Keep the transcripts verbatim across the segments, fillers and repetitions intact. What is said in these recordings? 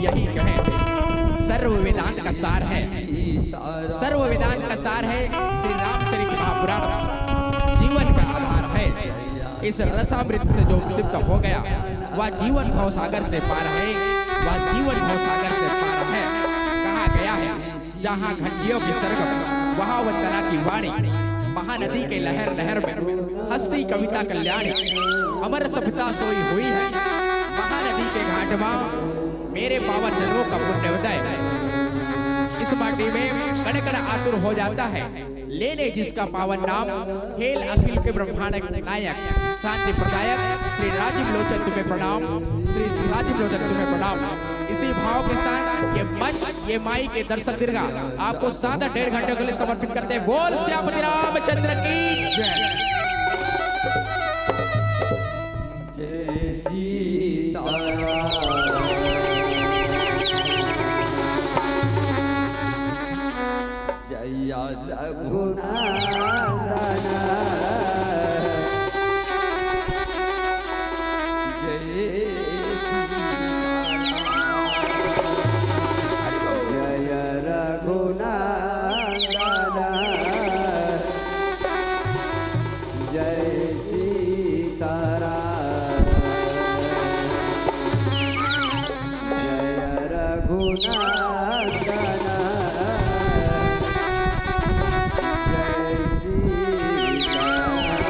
यही कहे, सर्व वेदांत का सार है, सर्व वेदांत का सार है श्री रामचरित महापुराण, जीवन का आधार है। इस रसामृत से जो तृप्त हो गया, वह जीवन भव सागर से पार है, वह जीवन भव सागर से पार है। कहा गया है, जहाँ घंटियों की सरगम, वहाँ वंदना की वाणी, महानदी के लहर लहर में हंसती कविता कल्याणी, अमर सभ्यता सोई हुई है। महानदी के घाट मा मेरे पावन जन्मों का पुण्योदय। इस माटी में कण कण आतुर हो जाता है, ले ले जिसका पावन नाम। हेल अखिल के ब्रह्मांड नायक, शांति प्रदायक श्री राजीव लोचन तुम्हें प्रणाम, श्री राजीव लोचन तुम्हें प्रणाम। इसी भाव के साथ ये मंच, ये माई के दर्शक दीर्घा आपको सादा डेढ़ घंटे के लिए समर्पित करते हैं। बोल सियापति रामचंद्र की जय। जय सीताराम। जय रघुनंदन। जय सीताराम। जय रघुनंदन। जय सीताराम। जय रघुनंदन। जय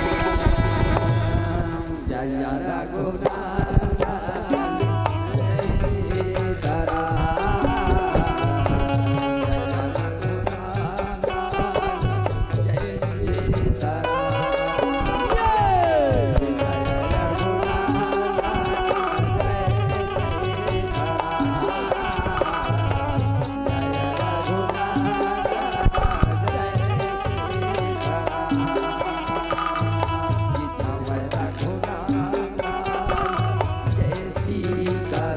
सीताराम। जय रघुनंदन। जय सीताराम।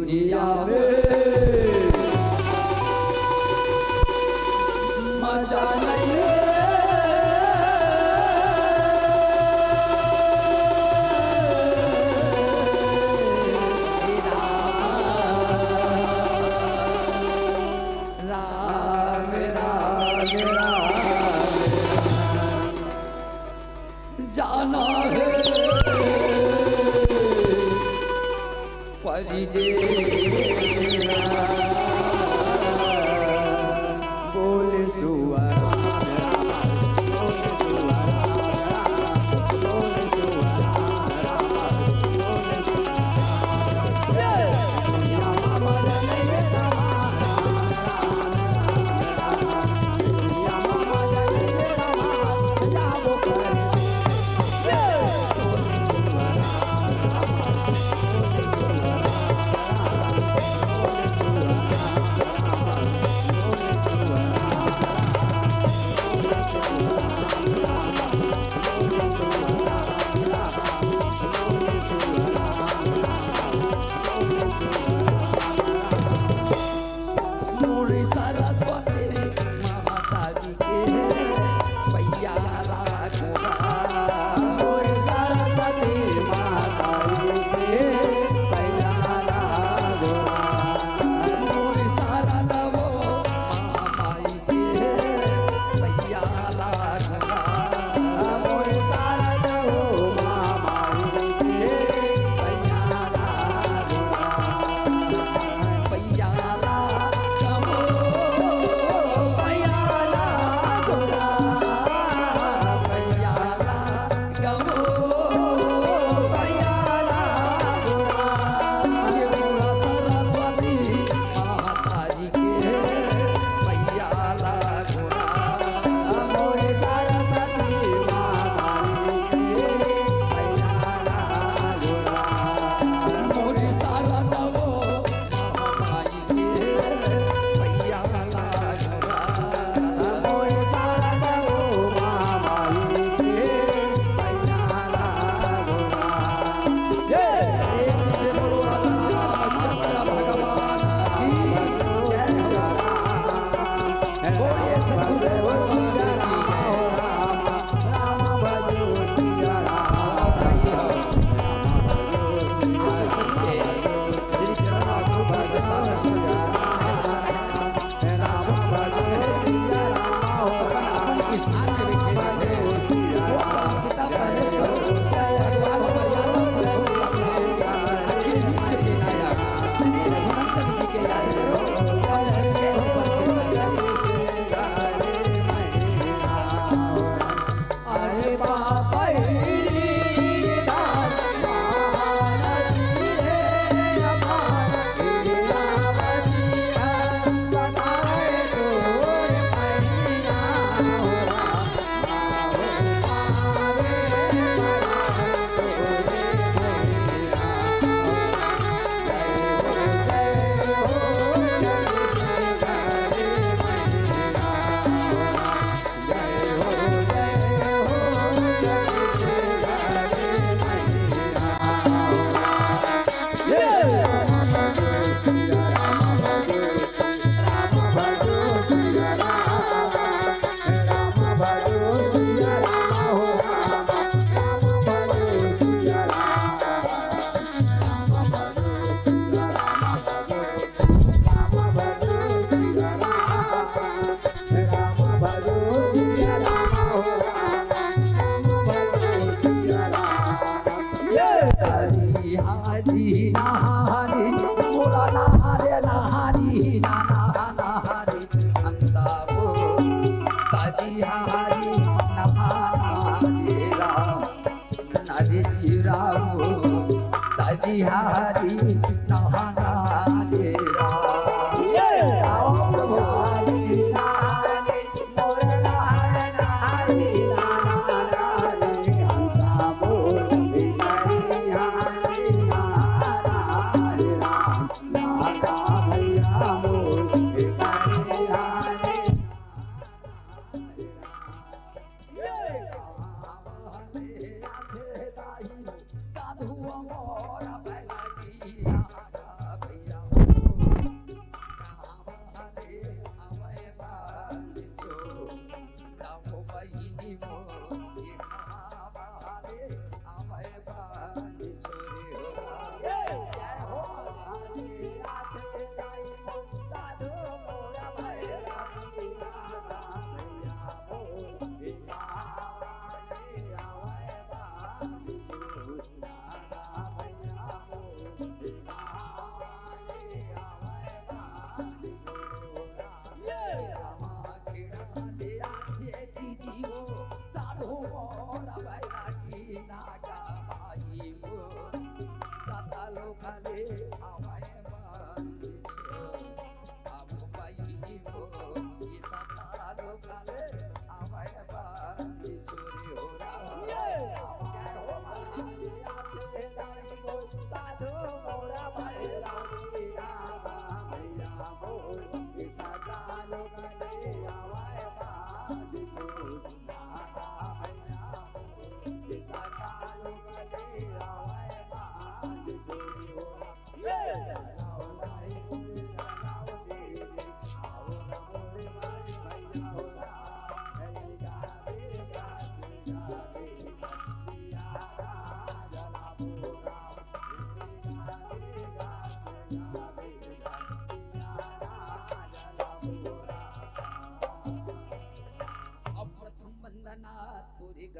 या में मजा नहीं है। राम, राम, राम, राम। जाना है परदेस। बोल सुअर।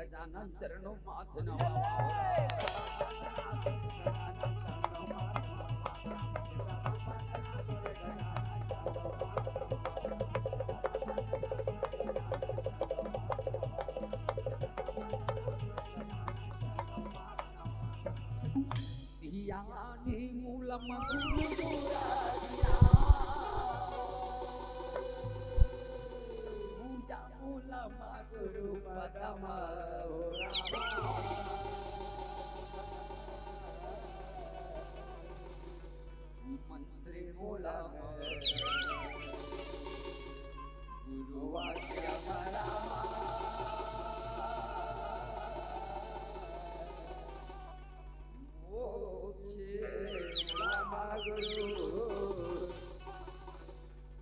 गजानन चरणों माथ नवा। धियानी मूलम गुरु मुरारिया। पूजा मूलम गुरु पदम हो रामा। मंत्र मूलम गुरु वाक्य रामा। मोक्ष मूलम गुरु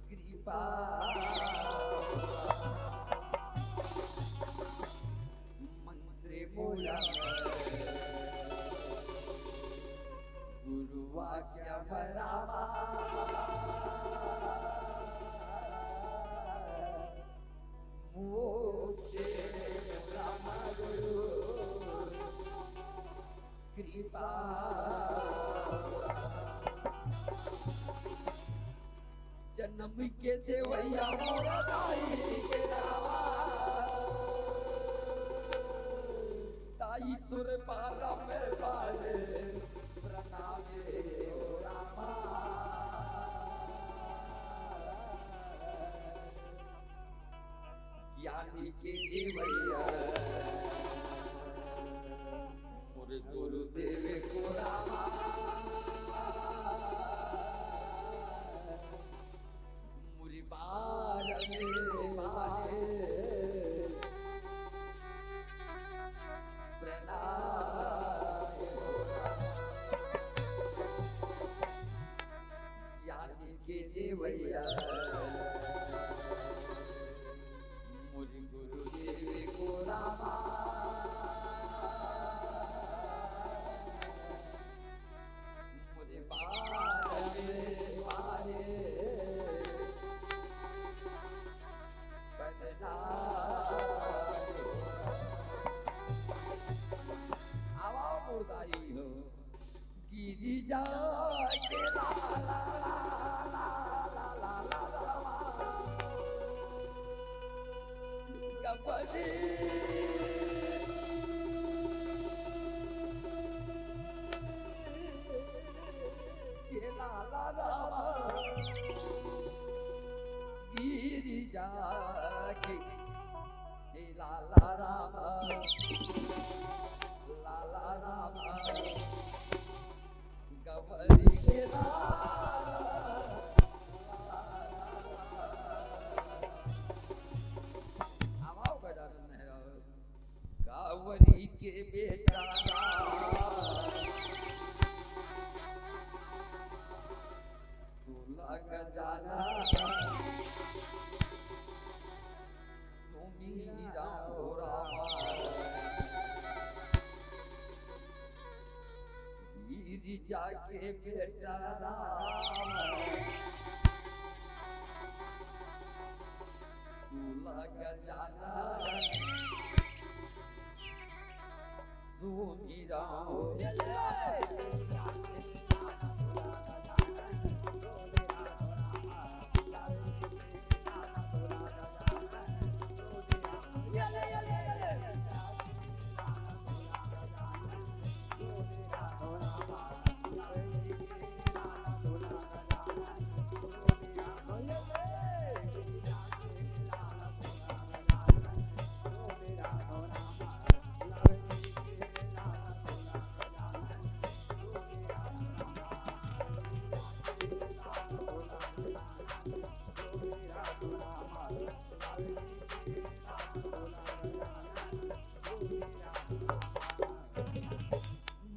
कृपा। मंत्र मूलम गुरु वाक्य रामा। मोक्ष मूलम गुरु कृपा। जनम के देवइया मोर दाई के रावा। दाई तोर पारम पारे प्रणाम हे हो रामा। ज्ञानी के देवइया मोर गुरुदेव को रामा। मुरी बार में मारे प्रणाम। ज्ञानी के देवइया मोर गुरुदेव को रामा। मोर बार में मारे प्रणाम। आवा मोर दाई हो। गिरिजा के लाला, लाला, लाला, लाला, गबरी के लाला रामा। गिरिजा के हे लाला रामा, लाला रामा, गबरी के लाला। आवा गजानन मेहरा, गबरी के बेटा राम, तोला गजानन सुमिरन हो रामा। गिरिजा के बेटा राम, तोला गजानन सुमिरन हो।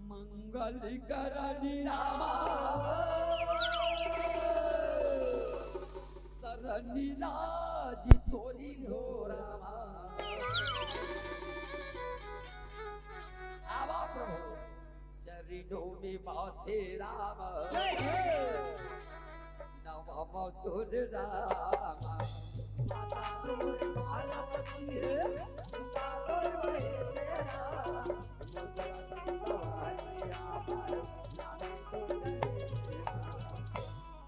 मंगल करनी रामा, सरनी राजी तोरी हो रामा। आवा प्रभु, चरणों में माथे राम, नवा मधुर राम। माता तोर पार्वती हे, पिता तोर महेश्वरा।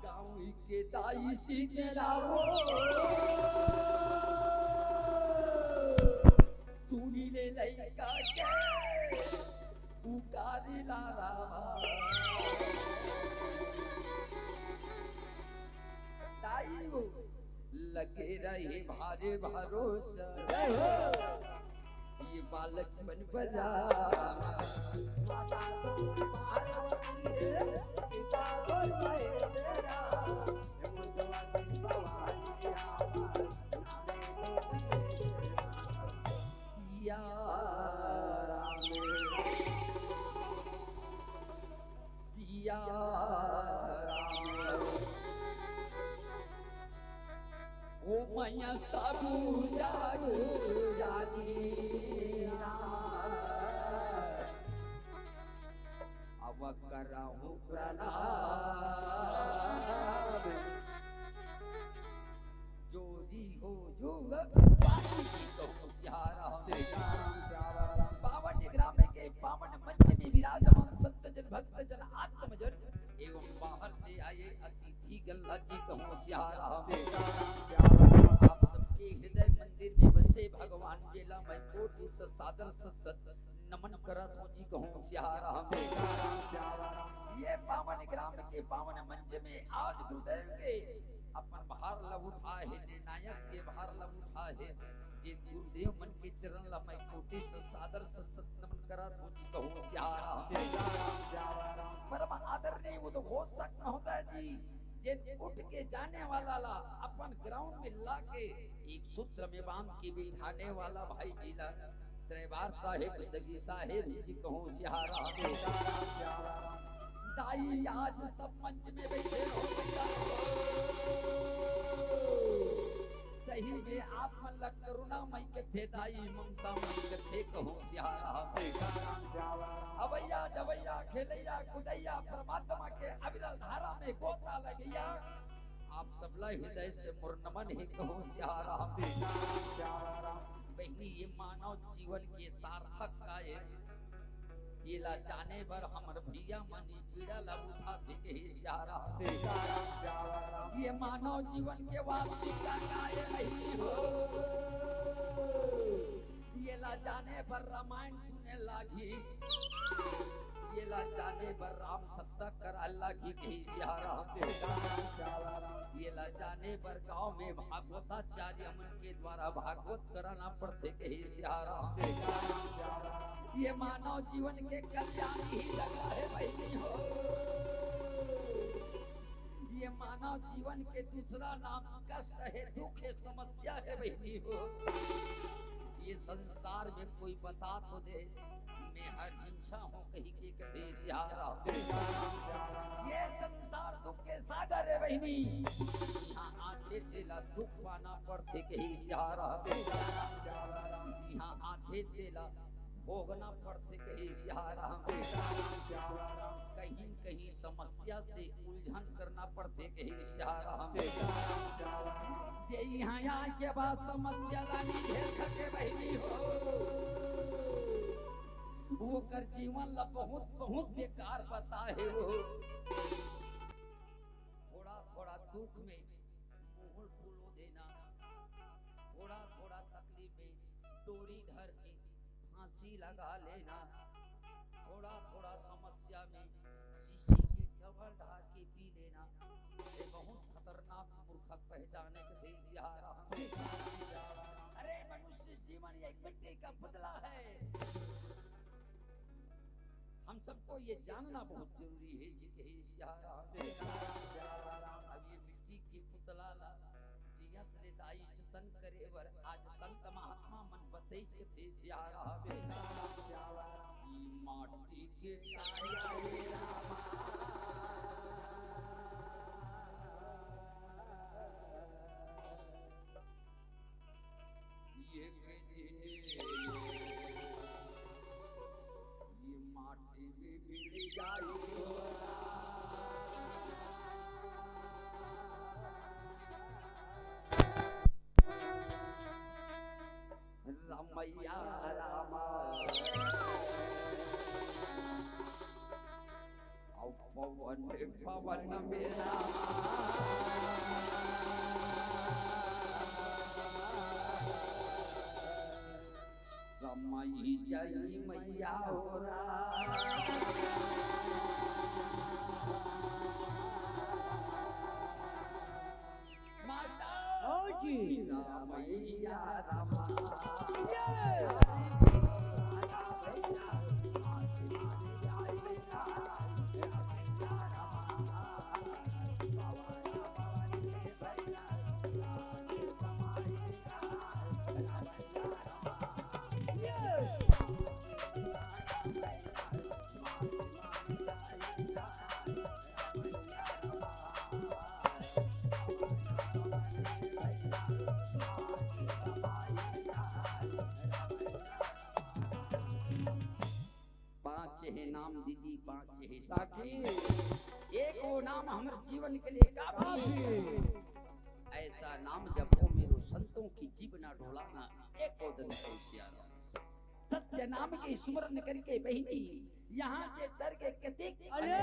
गाँव के दाई शीतला हो, सुनी ले लइका के पुकारी ला रामा। दाई हो, लगे रहे भारे भरोसा। जय हो। ये बालक मन बला। सिया राम, सिया राम। ओ मैया सबू जग जानी ना। अब करहूँ प्रणाम। जोरी हो जुग पाती की कहूँ सिया राम। सीताराम सियावर राम। पावन ग्राम के पावन मंच में विराजमान संत जन, भक्त जन, आत्म जन एवं बाहर से आए अतिथि गल्ला जी कहूँ सिया राम। सीताराम सियावर राम। आप सबके हृदय मंदिर में बसे भगवान जेला मैं कोटि से सादर से सत नमन करत हों जी कहूँ सिया राम। सीताराम सियावर राम। ये पावन ग्राम के पावन मंच में आज गुरुदेव के अपन भार ला उठाए हे, निर्णायक के भार ला उठाए हे, जिन गुरुदेव मन के चरण ला मैं कोटि से सादर से सत नमन करत हों जी कहूँ सिया राम। सीताराम सियावर राम। परम आदरणीय उद्घोषक महोदय जी, जिन उठ के जाने वाला ला अपन ग्राउंड में ला के एक सूत्र में बांध के बिठाने वाला भाई जी ला दरबार साहेब, दगी साहेब जी कहूँ सिया राम। सीताराम सियावर राम। दाई आज सब मंच में बैठे हो भैया। सही में आप मन ला करुणामय कथे दाई, ममतामय कथे कहूँ सिया राम। सीताराम सियावर राम। अवैया जवैया खेलैया कुदैया परमात्मा के अविरल धारा में गोता लगैया। आप सबला हृदय से मोर नमन हे कहूँ सिया राम। सीताराम सियावर राम। बहिनी, ये मानव जीवन के सार्थक का ये, ये ला जाने बर हमर भैया मन ये पीड़ा ला उठाथे कहे सिया राम। सीताराम सियावर राम। ये मानव जीवन के वास्तविकता का ये बहिनी हो, ये ला जाने बर रामायण सुने लागी, ये ला जाने बर राम सत्ता करा लागी कहे सिया राम। सीताराम सियावर राम। ये ला जाने बर गांव में भागवताचार्य मन के द्वारा भागवत कराना पड़थे कहे सिया राम। सीताराम सियावर राम। ये मानव जीवन के कल्याण ही लगा हे बहिनी हो। ये मानव जीवन के दूसरा नाम कष्ट हे, दुख हे, समस्या हे बहिनी हो। ये संसार में कोई बता तो दे, मैं हर हिंसा हों कही के कथे सिया राम। ये संसार दुख के सागर हे बहिनी, इहाँ आथे तेला दुख पाना पड़थे कहे सिया राम। इहाँ आथे तेला भोगना पड़थे कहे सिया राम। कहीं कहीं समस्या से उलझन करना पड़थे कहे सिया राम। जे इहाँ आए के बाद समस्या ला नहीं झेल सके बहिनी हो, ओकर जीवन ला बहुत बहुत बेकार बताए हो। थोड़ा थोड़ा दुख में मुंह फुलो देना, थोड़ा थोड़ा तकलीफ में डोरी धर के फांसी लगा लेना, थोड़ा थोड़ा समस्या में शीशी के डबल ढार के पी लेना, ये बहुत खतरनाक मूर्खक पहचाने के थे सिया राम। अरे मनुष्य जीवन एक मिट्टी का पुतला है। हम सबको ये जानना बहुत जरूरी है जी, कहे सिया राम। अब ये मिट्टी के पुतला ला जियत ले दाई जतन करे बर आज संत महात्मा मन बतैस के थे सिया राम। ई माटी के काया रे रामा। ये के दिन ये माटी में मिल जाई हो। पवन में रामा। समय जाई मैया हो राम। मास्टर। हाँ जी। मैया रामा। पाँच हे नाम दीदी, पाँच हे साखी। एको नाम हमर जीवन के लिए काफी। ऐसा नाम जपो मेरो संतों की जीवना डोलाना, एको दिन कैसे आना। सत्य नाम के स्मरण करके बहिनी, यहाँ से तर के कतेक अले।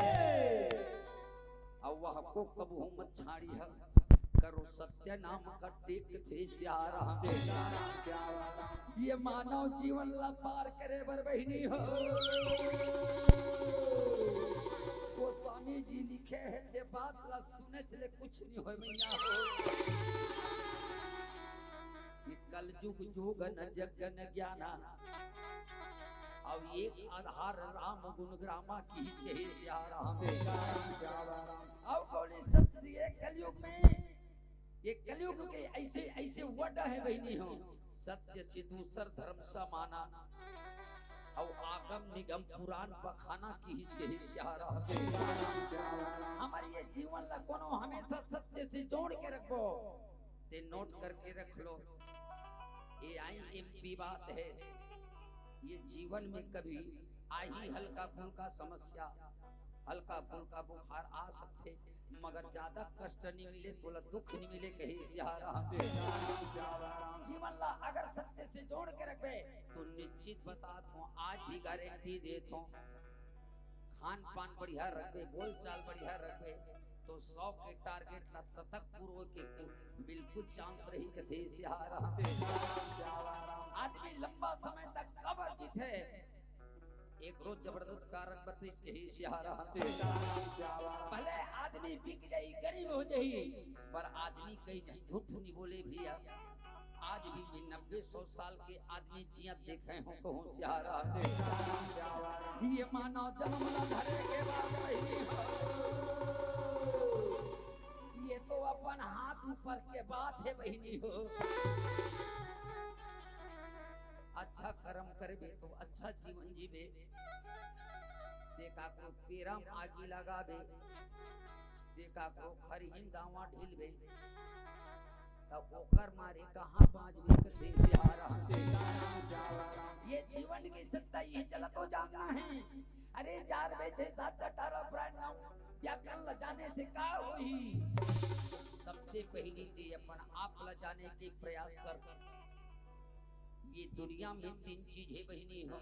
अउ वह को कबहू मत छाड़ी है, करो सत्य नाम का टेक थे सियारा। ये मानव जीवन ला पार करे बर बहिनी हो। गोस्वामी जी लिखे हे, ते बात ला सुने चले कुछ नहीं होय मैया हो। ये कलयुग जोग न जग न ज्ञाना। अब एक आधार राम गुण ग्रामा की कहे सियारा। अब बोली सत्य ये कलयुग में, ये कलयुग के ऐसे, ऐसे वड है बहिनी हो। सत्य से दूसर धर्म समाना। अउ आगम निगम पुराण पखाना की कहे सियारा। हमर ये जीवन ला कोनो हमेशा सत्य से जोड़ के रखबो। ते नोट करके रख लो, ये आई एम पी बात है। ये जीवन में कभी आही हल्का फुल्का समस्या, हल्का फुल्का बुखार आ सकथे, मगर ज्यादा कष्ट नहीं मिले, तोला दुख नहीं मिले, कहे सियारा। जीवन ला अगर सत्य से जोड़ के रखबे, तो निश्चित बतात हूँ, आज भी गारंटी देत हूँ, खान पान बढ़िया रखबे, बोल चाल बढ़िया रखबे, तो सौ के टारगेट ला शतक पूरो के बिल्कुल चांस रही, कथे सियारा। आदमी लंबा समय तक काबर जीथे, एक रोज जबरदस्त कारण बतइस, कहे सियारा। भले आदमी बिक जाही, गरीब हो जाही, पर आदमी कई झन झूठ नहीं बोले भैया। आज भी मैं नब्बे सौ साल के आदमी जियत देखे हूँ, कहूँ सियारा। ये मानव जन्म ला धरे के बाद बहिनी हो, ये तो अपन हाथ ऊपर के बात है बहिनी हो। अच्छा कर्म करबे तो अच्छा जीवन जीबे। ते काकरो पेरा म आगी लगाबे, ते काकरो खरही म दावा ढीलबे, तब ओकर मारे कहाँ बाँचबे, कथे सियारा। ये जीवन की सत्ता ये चला तो जाना है। अरे चार बजे छह सात अठारह ब्रांड नाउ व्याकरण ल जाने से का होही? सबसे पहली ते अपन आप ल जाने के प्रयास कर। ये दुनिया में तीन चीज है बहिनी हो,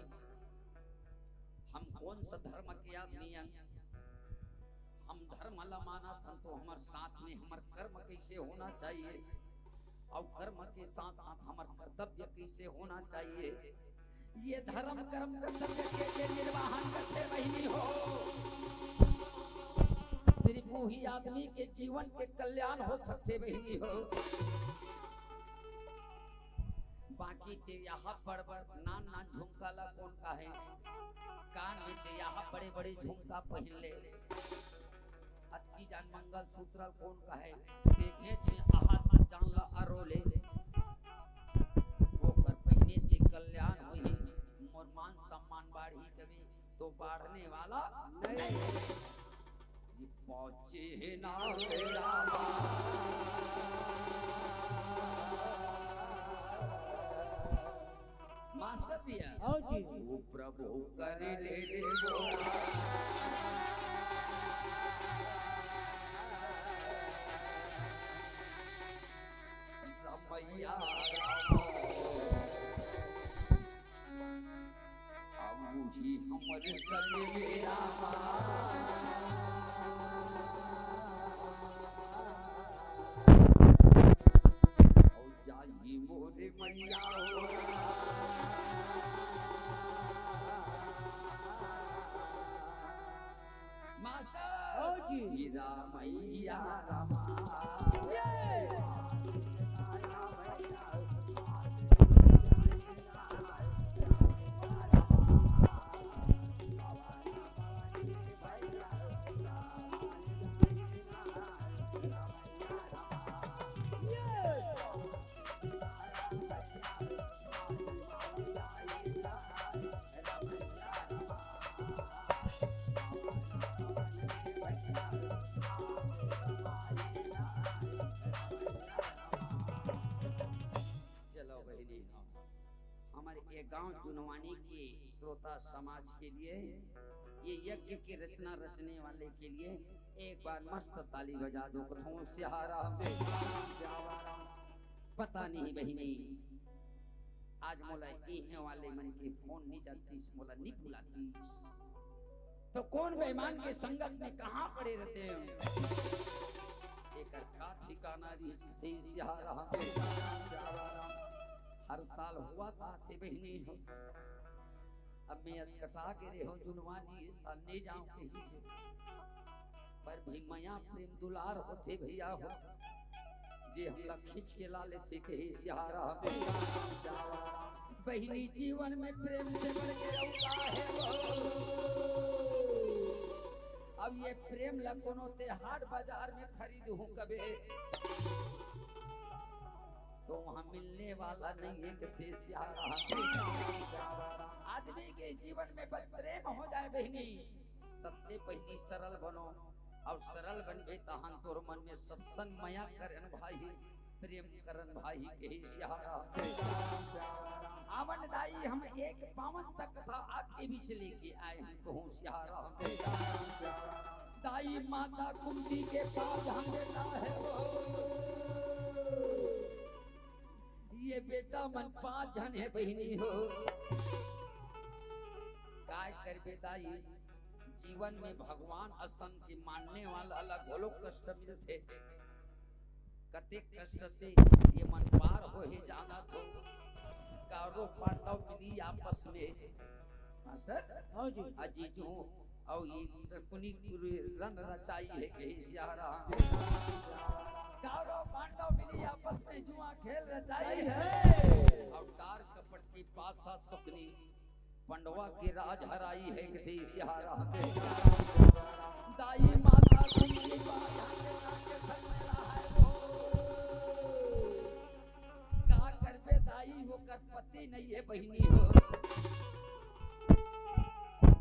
हम कौन सा धर्म के आदमी हन, हम धर्म ला मानत हन तो हमर साथ में हमर कर्म कैसे होना चाहिए, और कर्म के साथ साथ हमर कर्तव्य कैसे होना चाहिए। ये धर्म कर्म कर्तव्य के, के निर्वाहन करते बहिनी हो, सिर्फ वही आदमी के जीवन के कल्याण हो सकते बहिनी हो। बाकी ते यहाँ बड़ बड़ नान नान झुमका ला कौन काहे, कान में ते यहाँ बड़े बड़े झुमका पहन ले, अतकी जान मंगल सूत्र कौन काहे, ते घेंच में आहा जान ला अरो ले। ओकर पहने से कल्याण होही, मोर मान सम्मान बाढ़ही कभी तो बाढ़ने वाला नहीं। ये पहुंचे ना मेरा मास्टर भैया। आओ जी। ओ प्रभु कर ले रे मोरा। रमैया राम। अब ही हमर संग मेरा रे मैया हो। मास्टर। हाँ जी। हीरा मैया रामा। ये। चलो बहिनी, हमर ये गांव जुनवानी के श्रोता समाज के लिए, ये यज्ञ की रचना रचने वाले के लिए एक बार मस्त ताली बजा दो, कथों सिहारा। पता नहीं बहिनी, आज मोला इहे वाले मन के फोन नहीं जातीस, मोला नहीं बुलातीस, तो कौन बेईमान के संगत में कहाँ पड़े रहते हैं? एकर का ठिकाना रहिस थे सिहारा। हर साल हुआ था थे बहिनी हो। अब मैं असकटा के रे हो जुनवानी, ए साल नहीं जाऊं कहीं। पर भी मया प्रेम दुलार होथे भैया हो, जे हमला खींच के ला लेथे कहे सिहारा। बहिनी जीवन में प्रेम से बढ़ के अउ का हे हो। अब ये प्रेम ला कोनो ते हाट बाजार में खरीद हूँ कबे, तो वहाँ मिलने वाला नहीं है कथे सिहारा। आदमी के जीवन में बस प्रेम हो जाए बहिनी, सबसे पहली सरल बनो, अउ सरल बनबे तहन तोर मन में सत्संग मया करन भाई, प्रेम करन भाई कहे सिहारा। आवन दाई, हम एक पावन सा कथा आपके बीच लेके आए हैं, कहूँ सिहारा। दाई माता कुंती के पाँच झन बेटा हे वो। ये बेटा मन पाँच झन हे बहिनी हो। काय करबे दाई, जीवन में भगवान असन के मानने वाला ला घलो कष्ट मिलथे। कतेक कष्ट से ये मन पार होहे जानत हो। कौरव पांडव मिली आपस में। मास्टर? हाँ जी। अजीजू, अउ ये शकुनी रन रचाई हे कहे सिहारा। कौरव पांडव मिली आपस में जुआ खेल रचाई हे। अउ डार कपट के पासा शकुनी पंडवा के राज हराई हे कथे सिहारा। दाई माता कुंती बाजा के नाम के संग में रहाय हो। का करबे दाई, ओकर पति नहीं हे बहिनी हो।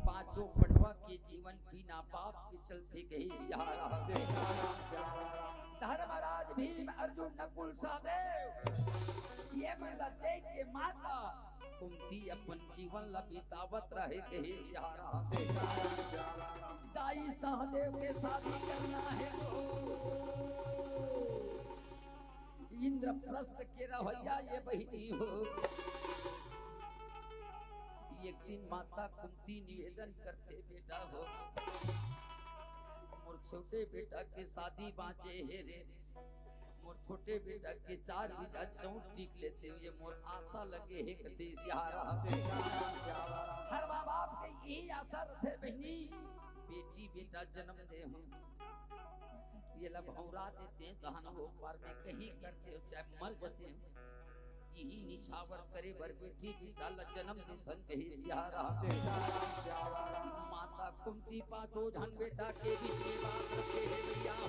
पांचों पंडवा के जीवन बिना बाप के चलथे कहे सिहारा। धर्मराज भीम अर्जुन नकुल सहदेव ये मन ला देख के माता कुंती अपन जीवन ला बितावत रहे कहे सिहारा। दाई सहदेव के शादी करना हे तो इंद्रप्रस्थ के रहैया ये बहिनी हो। एक दिन माता कुंती निवेदन करथे, बेटा हो, मोर छोटे बेटा के शादी बांचे हे रे, मोर छोटे बेटा के चार बीघा जौन टीक लेते हुए मोर आशा लगे हे कथे सिहारा। हर माँ बाप के यही आशा रथे बहिनी, बेटी बेटा जन्म दे हो, ये ला भौरा देते हैं, तहन वो पार में कहीं करते हो, चाहे मर जाते हो, यही निछावर करे बर बेटी बेटा ला जन्म देथन कहे सिहारा। माता कुंती पांचों झन बेटा के बीच में बात रखे हे भैया हो।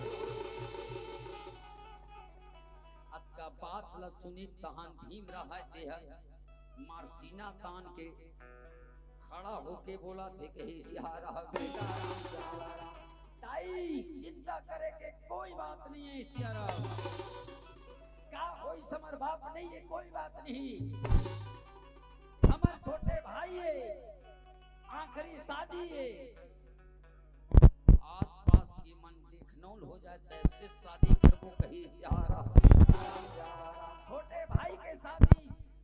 अतका बात ला सुनी तहन भीम रहाय देह मार सीना तान के खड़ा होके बोला थे कहे सिहारा। दाई, चिंता करे के कोई बात नहीं है सियाराम। का होइस, हमर बाप नहीं है, कोई बात नहीं। हमर छोटे भाई है, आखिरी शादी है। आसपास के मन देखनौल हो जाए, तैसे शादी करबो कही सियाराम। छोटे भाई के शादी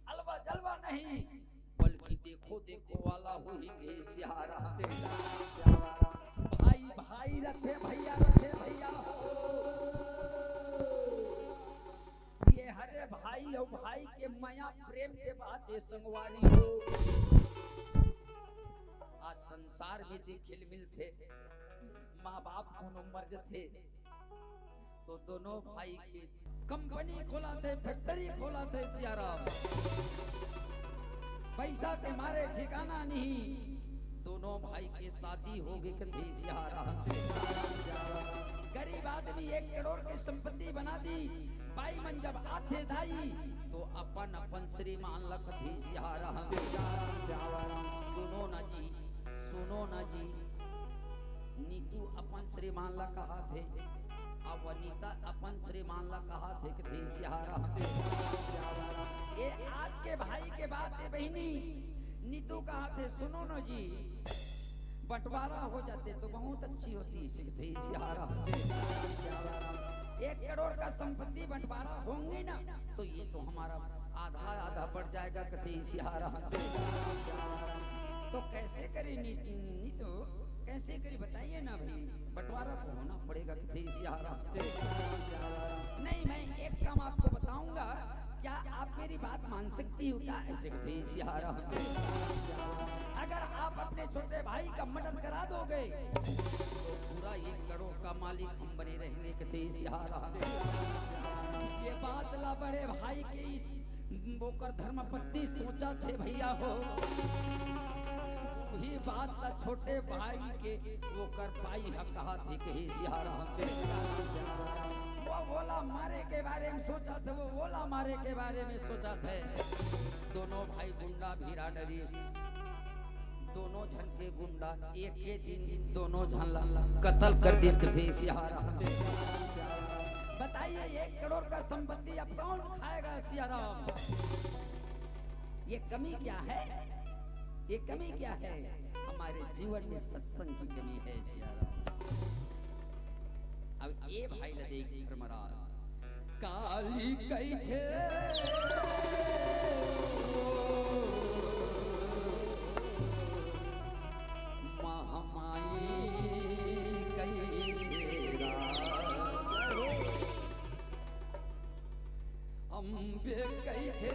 अलवा जलवा नहीं, बल्कि देखो देखो वाला होही कही सियाराम। भाई भाई रथे, भैया रथे, भैया हो। ये हरे भाई अउ भाई के ए संगवारी हो, आज संसार में दे खेल मिलथे, माँ बाप कोनो मर जथे, तो दोनों भाई के कंपनी खोलाथे, फैक्ट्री खोलाथे सियाराम। पैसा के मारे ठिकाना नहीं, दोनों भाई के शादी हो गे कथे सियाराम। गरीब आदमी एक करोड़ के संपत्ति बना दी, बाई मन जब आथे दाई, तो अपन अपन श्रीमान ला कथे सियाराम। सुनो ना जी, सुनो ना जी, नीतू अपन श्रीमान ला कहाथे, अउ वनिता अपन श्रीमान ला कहाथे कथे सियाराम। ए आज के भाई के बात ए बहिनी, नीतू कहाथे, सुनो ना जी, बंटवारा हो जाते तो बहुत अच्छी होती कथे सियाराम। एक करोड़ का संपत्ति बंटवारा होंगे ना, तो ये तो हमारा आधा आधा बढ़ जाएगा कथे सियाराम। तो कैसे करें नी-, नीतू, कैसे करें बताइए ना भाई, बंटवारा तो होना पड़ेगा कथे सियाराम। नहीं, मैं एक काम आपको बताऊंगा, क्या आप मेरी बात मान सकती हो क्या? ऐसे कथे सियाराम। अगर आप अपने छोटे भाई का मर्डर करा दोगे तो पूरा एक करोड़ का मालिक हम बने रहेंगे कथे सियाराम। ये बात ला बड़े भाई के इस ओकर धर्म पत्नी सोचथे भैया हो, वही बात ला छोटे भाई के ओकर बाई ह कहाथे कथे सियाराम। वो ओला मारे के बारे में सोचथे, वो ओला मारे के बारे में सोचथे। दोनों भाई गुंडा भिड़ा डरिस, दोनों झन के गुंडा एक ही दिन दोनों झन ला कत्ल कर दिस कथे सियाराम। बताइए, एक करोड़ का संपत्ति अब कौन खाएगा सियाराम? ये कमी क्या है? ये कमी क्या है? हमारे जीवन में सत्संग की कमी है सियाराम। अब ए भाई ला देख धर्मराज, काली कहिथे, महामाई कहिथे राम। अम्बे कहिथे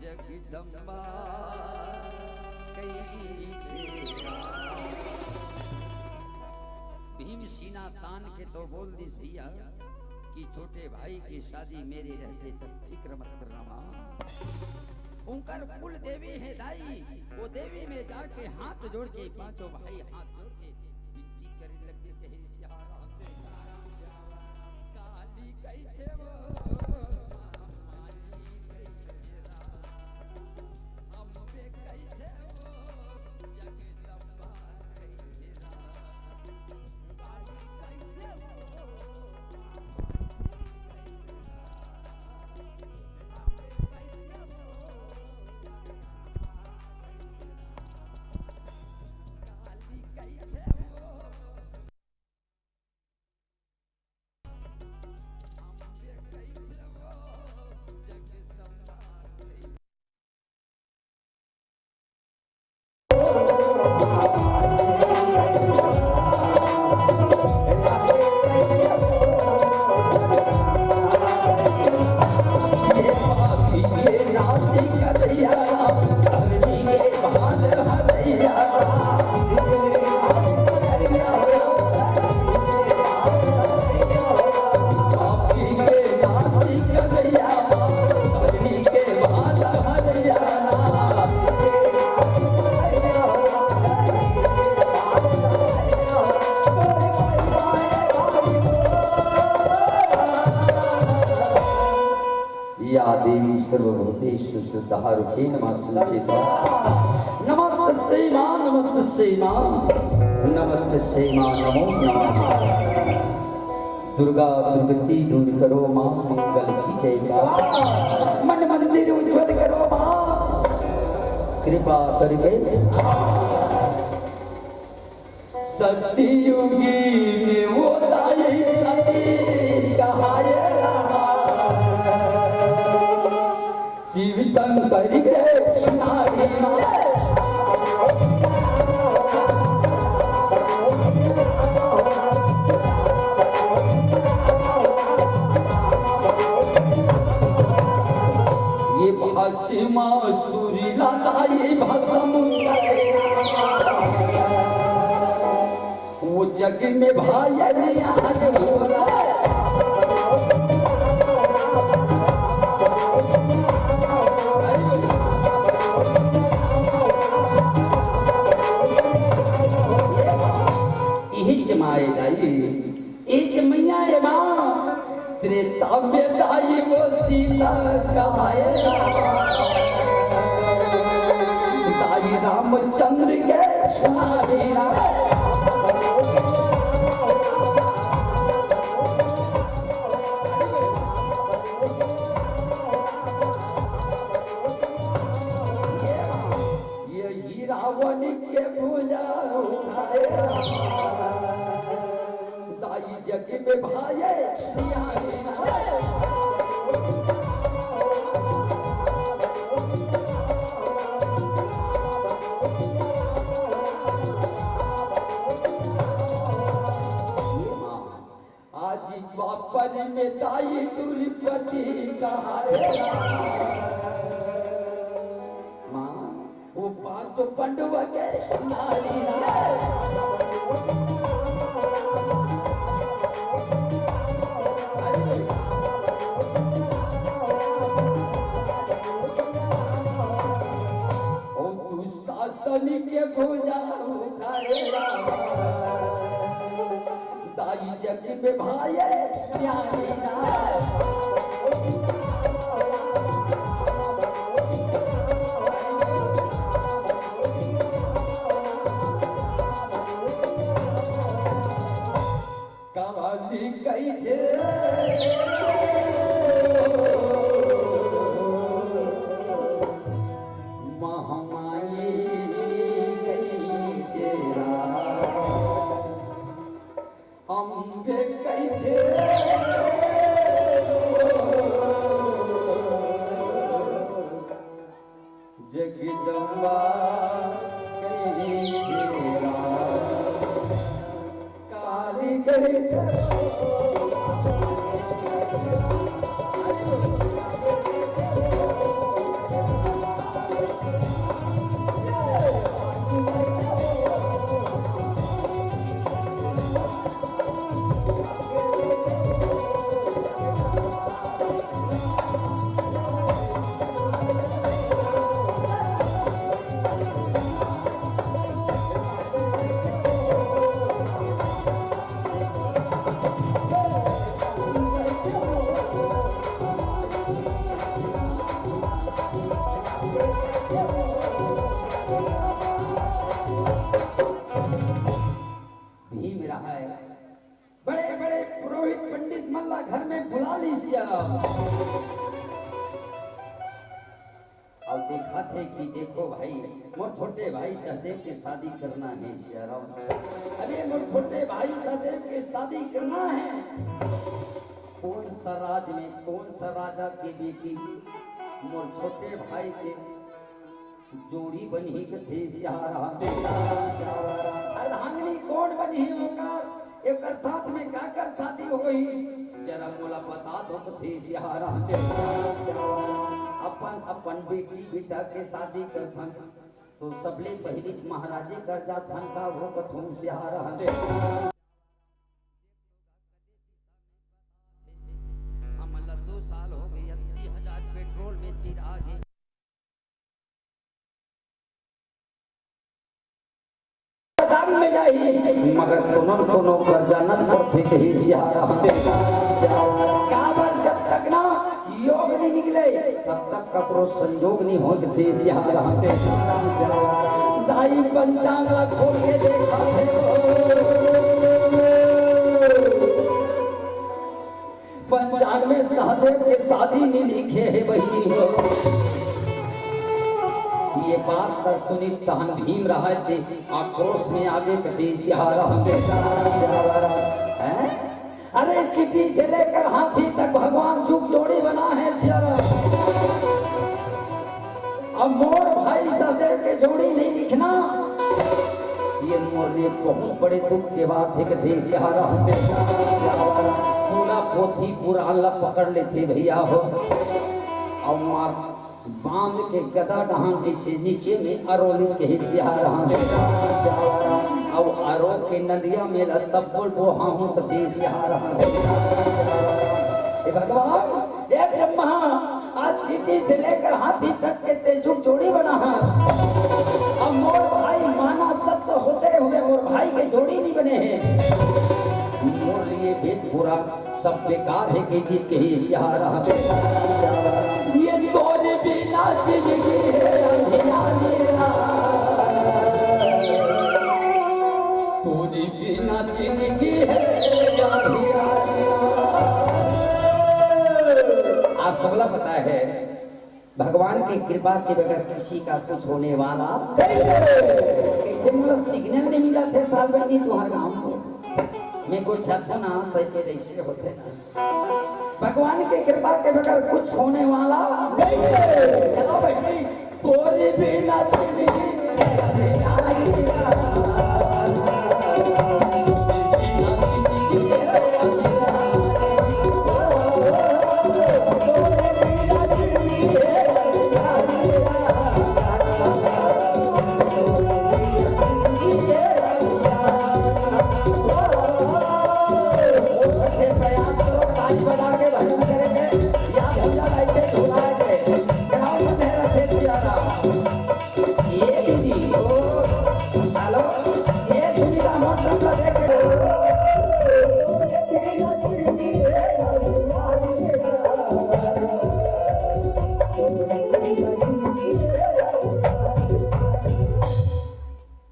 जगदम्बा कहिथे। भीम सीना तान के तो बोल दिस भैया कि छोटे भाई की शादी मेरे रहते तब फिक्र मत करना माँ। उनकर कुल देवी है दाई, वो देवी में जाके हाथ जोड़ के पांचों भाई हाथ जोड़ के विनती करे लगे, कहे सियाराम से, काली कहिथे वो, माई कहिथे राम, अम्बे कहिथे वो, जगदम्बा कहिथे राम, काली कहिथे वो। या देवी सर्वभूतेषु सुधारुके नमः संचिता। नमस्तस्यै मां, नमस्तस्यै मां, नमस्तस्यै मां, नमो नमः। दुर्गा दुर्गति दूर करो माँ, मंगल की जयकार। मन मंदिर उज्जवल करो माँ, कृपा करके। सतयुगी में वो दाई सती कहाए रहा। शिव शंकर के नारी माँ। भस्मासुर ला दाई भस्म करे। वो जग में भाई आज होला। इही जमाए दाई, इही जमैया ए माँ। त्रेता में दाई वो सीता कहाए। दाई रामचंद्र के नारी राम। ये ही रावण के भुजा उठाए। दाई जग में भाई सियारी ना। आज द्वापर में दाई दुर्पति कहाए। माँ, वो पांचों पंडव के नारी ना। ओ दुशासन के भुजा उठाए। दाई जग में भाई प्यारी ना। काली कहिथे महामाई कहिथे। अम्बे कहिथे जगदम्बा कहिथे। काली कहिथे। भीम रहा है, बड़े बड़े पुरोहित पंडित मन ला घर में बुला ली सिया राम। अउ देखत हे कि देखो भाई, मोर छोटे भाई सहदेव के शादी करना हे सिया राम। अरे मोर छोटे भाई सहदेव के शादी करना हे। कौन सा राज में कौन सा राजा के बेटी मोर छोटे भाई के जोड़ी बनही कथे सिया राम। अर्धांगिनी कोन बनही ओकर, एकर साथ में काकर शादी होही, जरा मोला बता दो कथे सिया राम। अपन अपन बेटी बेटा के शादी करथन तो सबले पहिली महाराजे कर जाथन का वो कथों सिया राम। हमन ला दो साल हो गए, अस्सी हजार पेट्रोल में सिरागे। दाम में जाही, मगर कोनो न कोनो कर जानत पड़थे कही सिया राम। काबर जब तक ना योग नहीं निकले, तब तक ककरो संजोग नहीं होय कथे सिया राम। दाई पंचांग ला खोल के देखा थे वो। पंचांग में सहदेव के शादी नहीं लिखे हे बहिनी हो। ये बात कर सुनी तहन भीम रहा ते आक्रोश में आगे कथे सिया राम। हैं? अरे चिटी से लेकर हाथी तक भगवान जुग जोड़ी बना है सिया राम। अब मोर भाई सहदेव के जोड़ी नहीं लिखना, ये मोर लिए बहुत बड़े दुख के बात है कथे सिया राम। पूरा पोथी पुराण ला पकड़ लेथे भैया हो। अब मार बांध के गदा डहान अइसे नीचे में अरोलिस के हिरसिहा रहा। अउ अरो के नदिया में ला सब बोल बोहाहूं कथे हिरसिहा रहा। हे भगवान, हे ब्रह्मा, आज चींटी से लेकर हाथी तक के तेजुक जोड़ी बना है। अब मोर भाई मानव तत्व होते हुए मोर भाई के जोड़ी नहीं बने हैं। मोर लिए भेद पूरा सब बेकार हे, के गीत के ही इशारा। ये तोरे बिना जिंदगी है अंधियारी रात। तोरे बिना जिंदगी है अंधियारी रात। आप सबला पता है, भगवान के कृपा के बगैर किसी का कुछ होने वाला नहीं है। कैसे मोला सिग्नल नहीं मिला थे साल बनी तुम्हारे गांव को। मैं कुछ अच्छा ना तय के जैसे होते ना। भगवान के कृपा के बगैर कुछ होने वाला नहीं है। चलो बेटी, तोरे बिना जिंदगी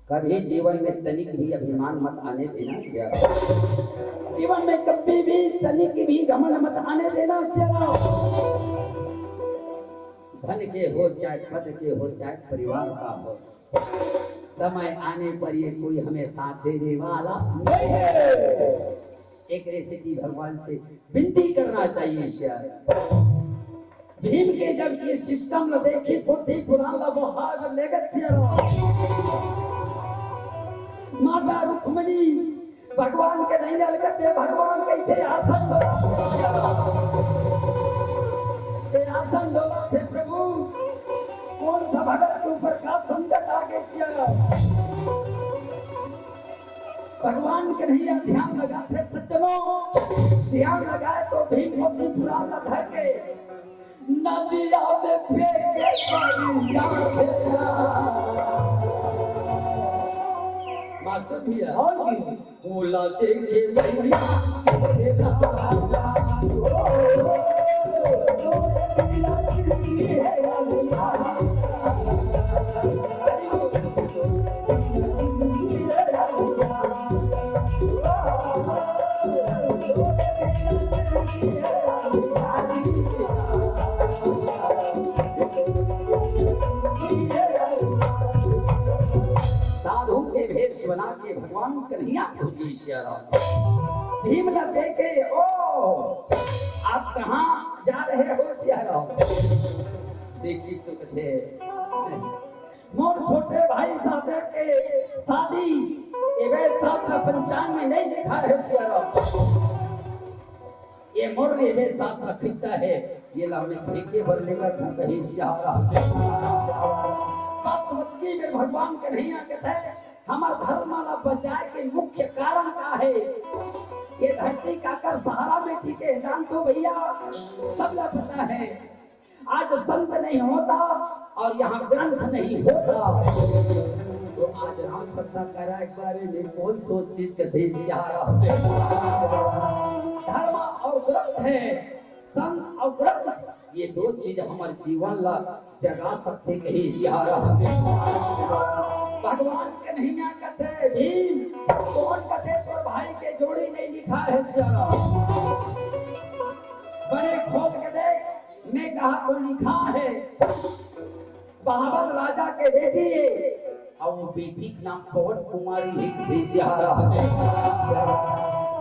कभी जीवन में तनिक भी अभिमान मत आने देना शेरा। जीवन में कभी भी तनिक भी घमंड मत आने देना शेरा। धन के हो चाहे पद के हो चाहे परिवार का हो, समय आने पर ये कोई हमें साथ देने वाला नहीं है। एक रेसिपी भगवान से विनती करना चाहिए शेरा। भीम के जब ये सिस्टम ल देखी, पोथी पुराण ल बोहार लेगत शेरा। माता रुक्मणी भगवान के नहीं ललकते, भगवान कैसे आसन डोला थे शेरा। ये आसन डोला थे प्रभु, कौन सा भगत के ऊपर का संकट आ गए शेरा। भगवान कन्हैया ध्यान लगाथे सज्जनों, ध्यान लगाए तो भीम पोथी पुराण ल धर के नदिया में फेंक के पानी डाल देता। मास्टर भैया, हाँ जी। बोला देखे भैया, साधु के भेष बना के भगवान कन्हैया खोजी शेरा। भीम न देखे, ओ, आप कहाँ जा रहे हो शेरा? देखी तो कथे, मोर छोटे भाई सहदेव के शादी एवे शास्त्र पंचांग में नहीं लिखा है शेरा। ये मोर एवे शास्त्र खरीदता है, ये ला मैं ठेके पर लेकर तू कहीं शेरा। बस वतकी में भगवान कन्हैया कथे, हमर धर्म ला बचाए के मुख्य कारण का है? ये धरती काकर सहारा में टिके हे, जानथो भैया, सबला पता है। आज संत नहीं होता और यहाँ ग्रंथ नहीं होता, तो आज राम कथा कराए के बारे में कौन सोचतिस कथे शेरा। धर्म और ग्रंथ है, संत और ग्रंथ, ये दो चीज हमर जीवन ला जगा सकथे कहे शेरा। भगवान कन्हैया कथे, भीम, कौन कथे तोर भाई के जोड़ी नहीं लिखा है शेरा? बने खोल के देख, मैं कहा तो लिखा है, बहाबल राजा के बेटी है, अउ वो बेटी के नाम पवन कुमारी हे, कथे शेरा।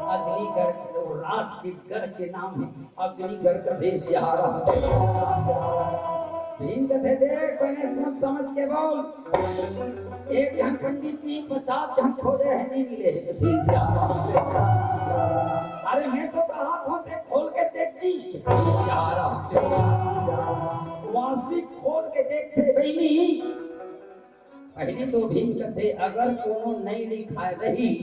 अग्निगढ़ के, वो राज के गढ़ के नाम हे अग्निगढ़, कथे शेरा। भीम कथे, देख, बने सोच समझ के बोल। एक झन पंडित नहीं, पचास झन खोजे हे, नहीं मिले हे, कथे शेरा। अरे, मैं तो कहा था, ते खोल के देख जी, कथे शेरा। वास्तविक खोल के देखथे बहिनी, पहिली तो भीम कथे, अगर कोनो नइ लिखाय रही,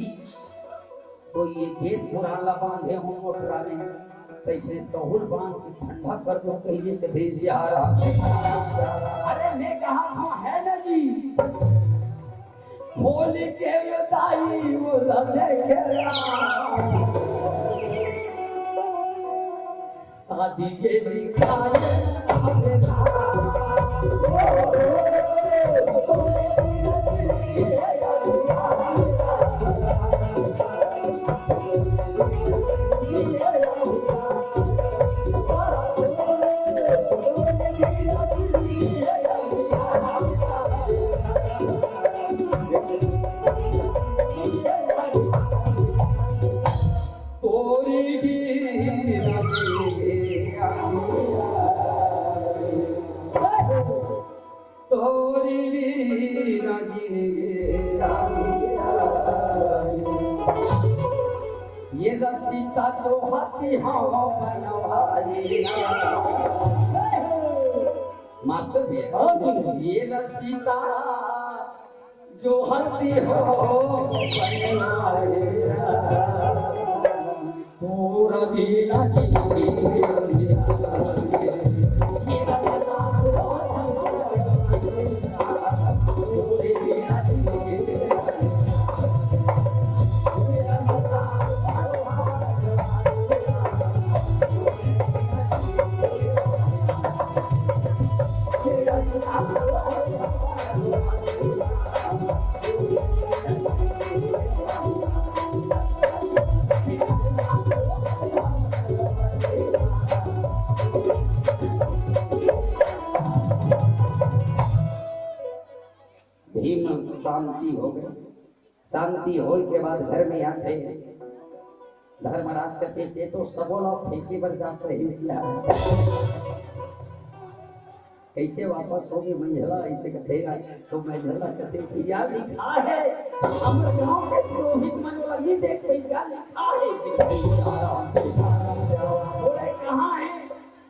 तो ये वेद पुराण ला बांधे हो मोटरा में, तइसे तहुल बांध के ठंडा कर दो, कहिए कथे सियारा। अरे मैं कहा था, है ना जी, होली के ये दाई वो लगे खेला। शादी के लिखाए तोरी बीरा जी, तोरी बीरा जी, ये रसीता जो हाथी हम बनवाई। मास्टर भैया, हाँ जी। ये रसीता जो हरती हो, पूरा भी भीम शांति हो गए। शांति होय के बाद घर में आथे। धर्मराज कथे, "ते तो सबो ला फेंके बर जात रहिस यार, कइसे वापस होगे मंझला?" अइसे कथे, तो मंझला कथे, "भैया लिखा है, हमर गांव के पुरोहित मन ओला नइ देख पाइस, लिखा है।" अइसे कथे, "बोले, कहाँ है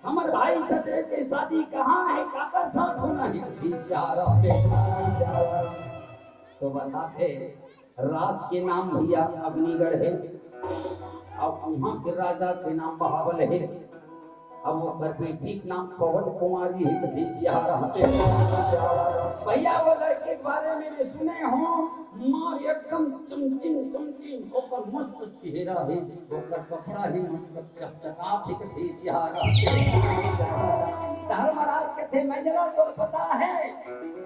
हमर भाई सतदेव के शादी, कहाँ है, काकर साथ होना है?" तो बताथे, राज के नाम भैया अग्निगढ़ हे, अउ उहाँ के राजा के नाम बहावल हे, अउ ओकर बेटी के नाम पवन कुमारी हे। कथे सियारा हंसे। भैया, वो लड़की के बारे में मैं सुने हों, मार एकदम चमचिन चमचिन, ओकर मस्त चेहरा हे, ओकर कपड़ा ही मतलब चकचकात हे। कथे सियारा हंसे। धर्मराज कथे, "मंझला, तोर पता है,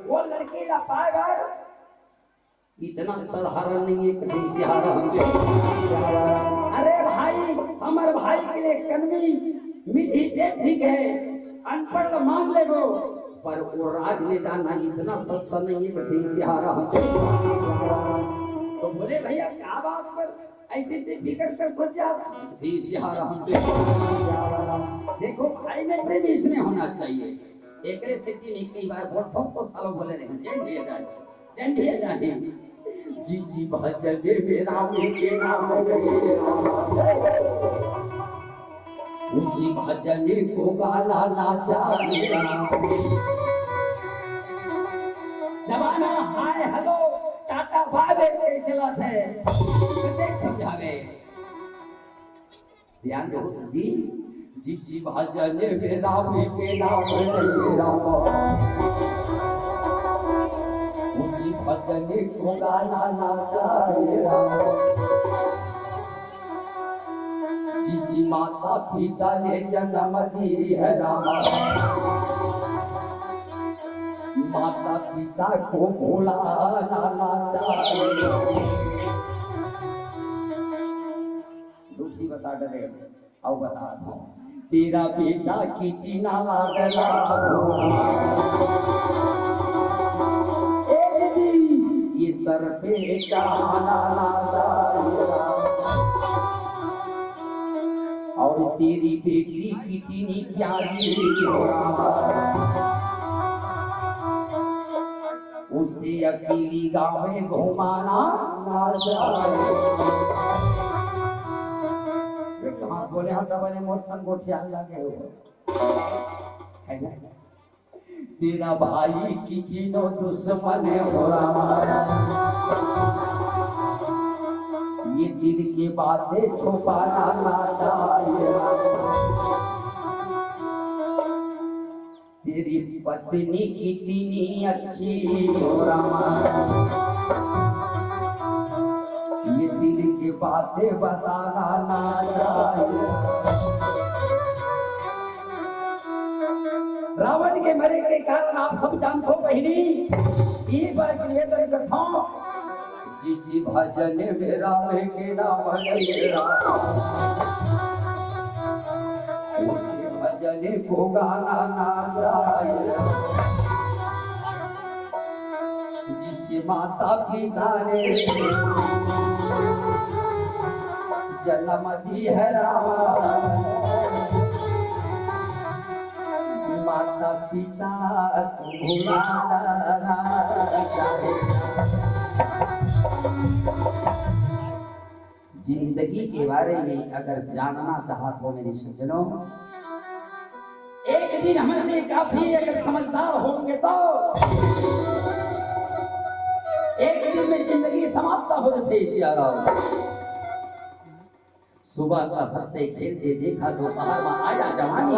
वो लड़की ला पाए बर इतना साधारण नहीं है।" कथे सियारा हंसे। अरे भाई, हमर भाई के लिए कनवी मिलही ते ठीक है, अनपढ़ ला मांग लेबो, पर वो राज में जाना इतना सस्ता नहीं है। कथे सियारा हंसे। तो बोले, "भैया, क्या बात पर ऐसे ते फिकर कर खुद जा?" कथे सियारा हंसे। देखो भाई में प्रेम इसमें होना चाहिए, एकरे सेती मैं कई बार बोलथों तो सालो बोले रहे, जय भैया जान। जय भैया जान। जिस भजन में राम के नाम, उसी भजन को गाना नाचा मेरा। जमाना हाय हेलो टाटा बाय बाय के चलत हे, कतेक समझावे। ध्यान दो दीदी, जिस भजन में राम के नाम है राम, उसी भजन को गाना नाचा है राम। जिस माता पिता ने जन्म दी है राम, माता पिता को भुलाना नाचा है राम। दूसरी बता डरे, अउ बता दो, तेरा बेटा कितना लाडला हो। ए दीदी, ये सर पे चढ़ाना ना जाएगा। और तेरी बेटी कितनी प्यारी हो। उसे अकेली गाँव में घुमाना ना जाए। ये कहाँ बोले हम तब ने मोर संग गोठिया लगे हो। है ना? तेरा भाई की तीनों दुश्मन हो रामा। ये दिल की बातें छुपाना ना चाहिए। तेरी पत्नी कितनी अच्छी हो रामा। ये दिल की बातें बताना ना चाहिए। रावण के मरे के कारण आप सब जानथो बहिनी। एक बार निवेदन करथो, जिस भजन में राम के नाम नहीं रहा, उस भजन को गाना ना चाहिए। जिस माता पिता ने जन्म दी है राम, माता पिता को भुलाना चाहिए। जिंदगी के बारे में अगर जानना चाहत हो मेरे सज्जनों, एक दिन हमर लिए काफी, अगर समझदार होंगे तो एक दिन में जिंदगी समाप्त हो जाती है। सिया राम, सुबह का हंसते खेलते देखा, दोपहर में आया जवानी।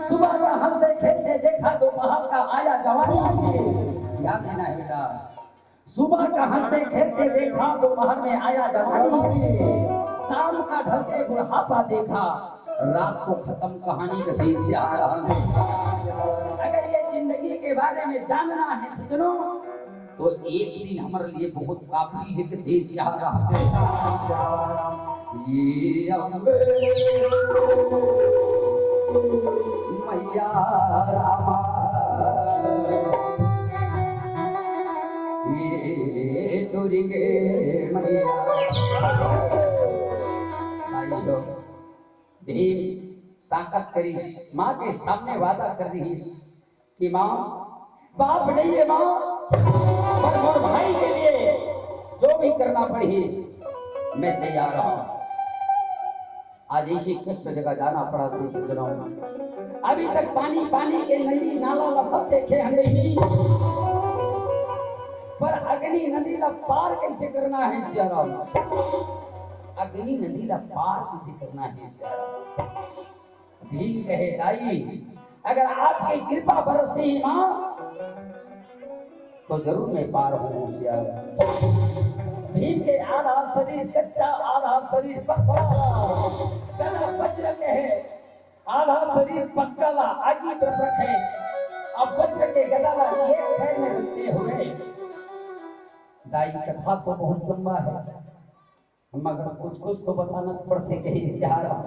सुबह का हंसते खेलते देखा, दोपहर का आया जवानी। याद है ना बेटा? सुबह का हंसते खेलते देखा, दोपहर में आया जवानी। शाम का ढलते बुढ़ापा देखा, रात को खत्म कहानी कथई सिया राम। अगर ये जिंदगी के बारे में जानना है सज्जनों, तो एक दिन हमर लिए बहुत काफी है कथई सिया राम। ये अम्बे मैया रामा, ये दुर्गे मैया। भाई लोग, भीम ताकत करिस, माँ के सामने वादा कर दिस कि माँ, बाप नहीं है माँ, पर मोर भाई के लिए जो भी करना पड़ही, मैं तैयार हूँ। आज ऐसी कष्ट जगह जाना पड़ा था सज्जनों। अभी तक पानी, पानी के नदी नाला ला सब देखे हम नहीं, पर अग्नि नदी ला पार कैसे करना है सिया राम? अग्नि नदी ला पार कैसे करना है सिया राम? भीम कहे, दाई, अगर आपकी कृपा बरसी माँ, तो जरूर मैं पार हूँ सिया राम। भीम के आधा शरीर कच्चा, आधा शरीर पक्का। गदा वज्र के है, आधा शरीर पक्का ला आगी पर रखे। अब वज्र के गदा ला एक पैर में रखते हुए, दाई, कथा तो बहुत लंबा है, मगर कुछ कुछ तो बताना पड़थे कहिस सिया राम।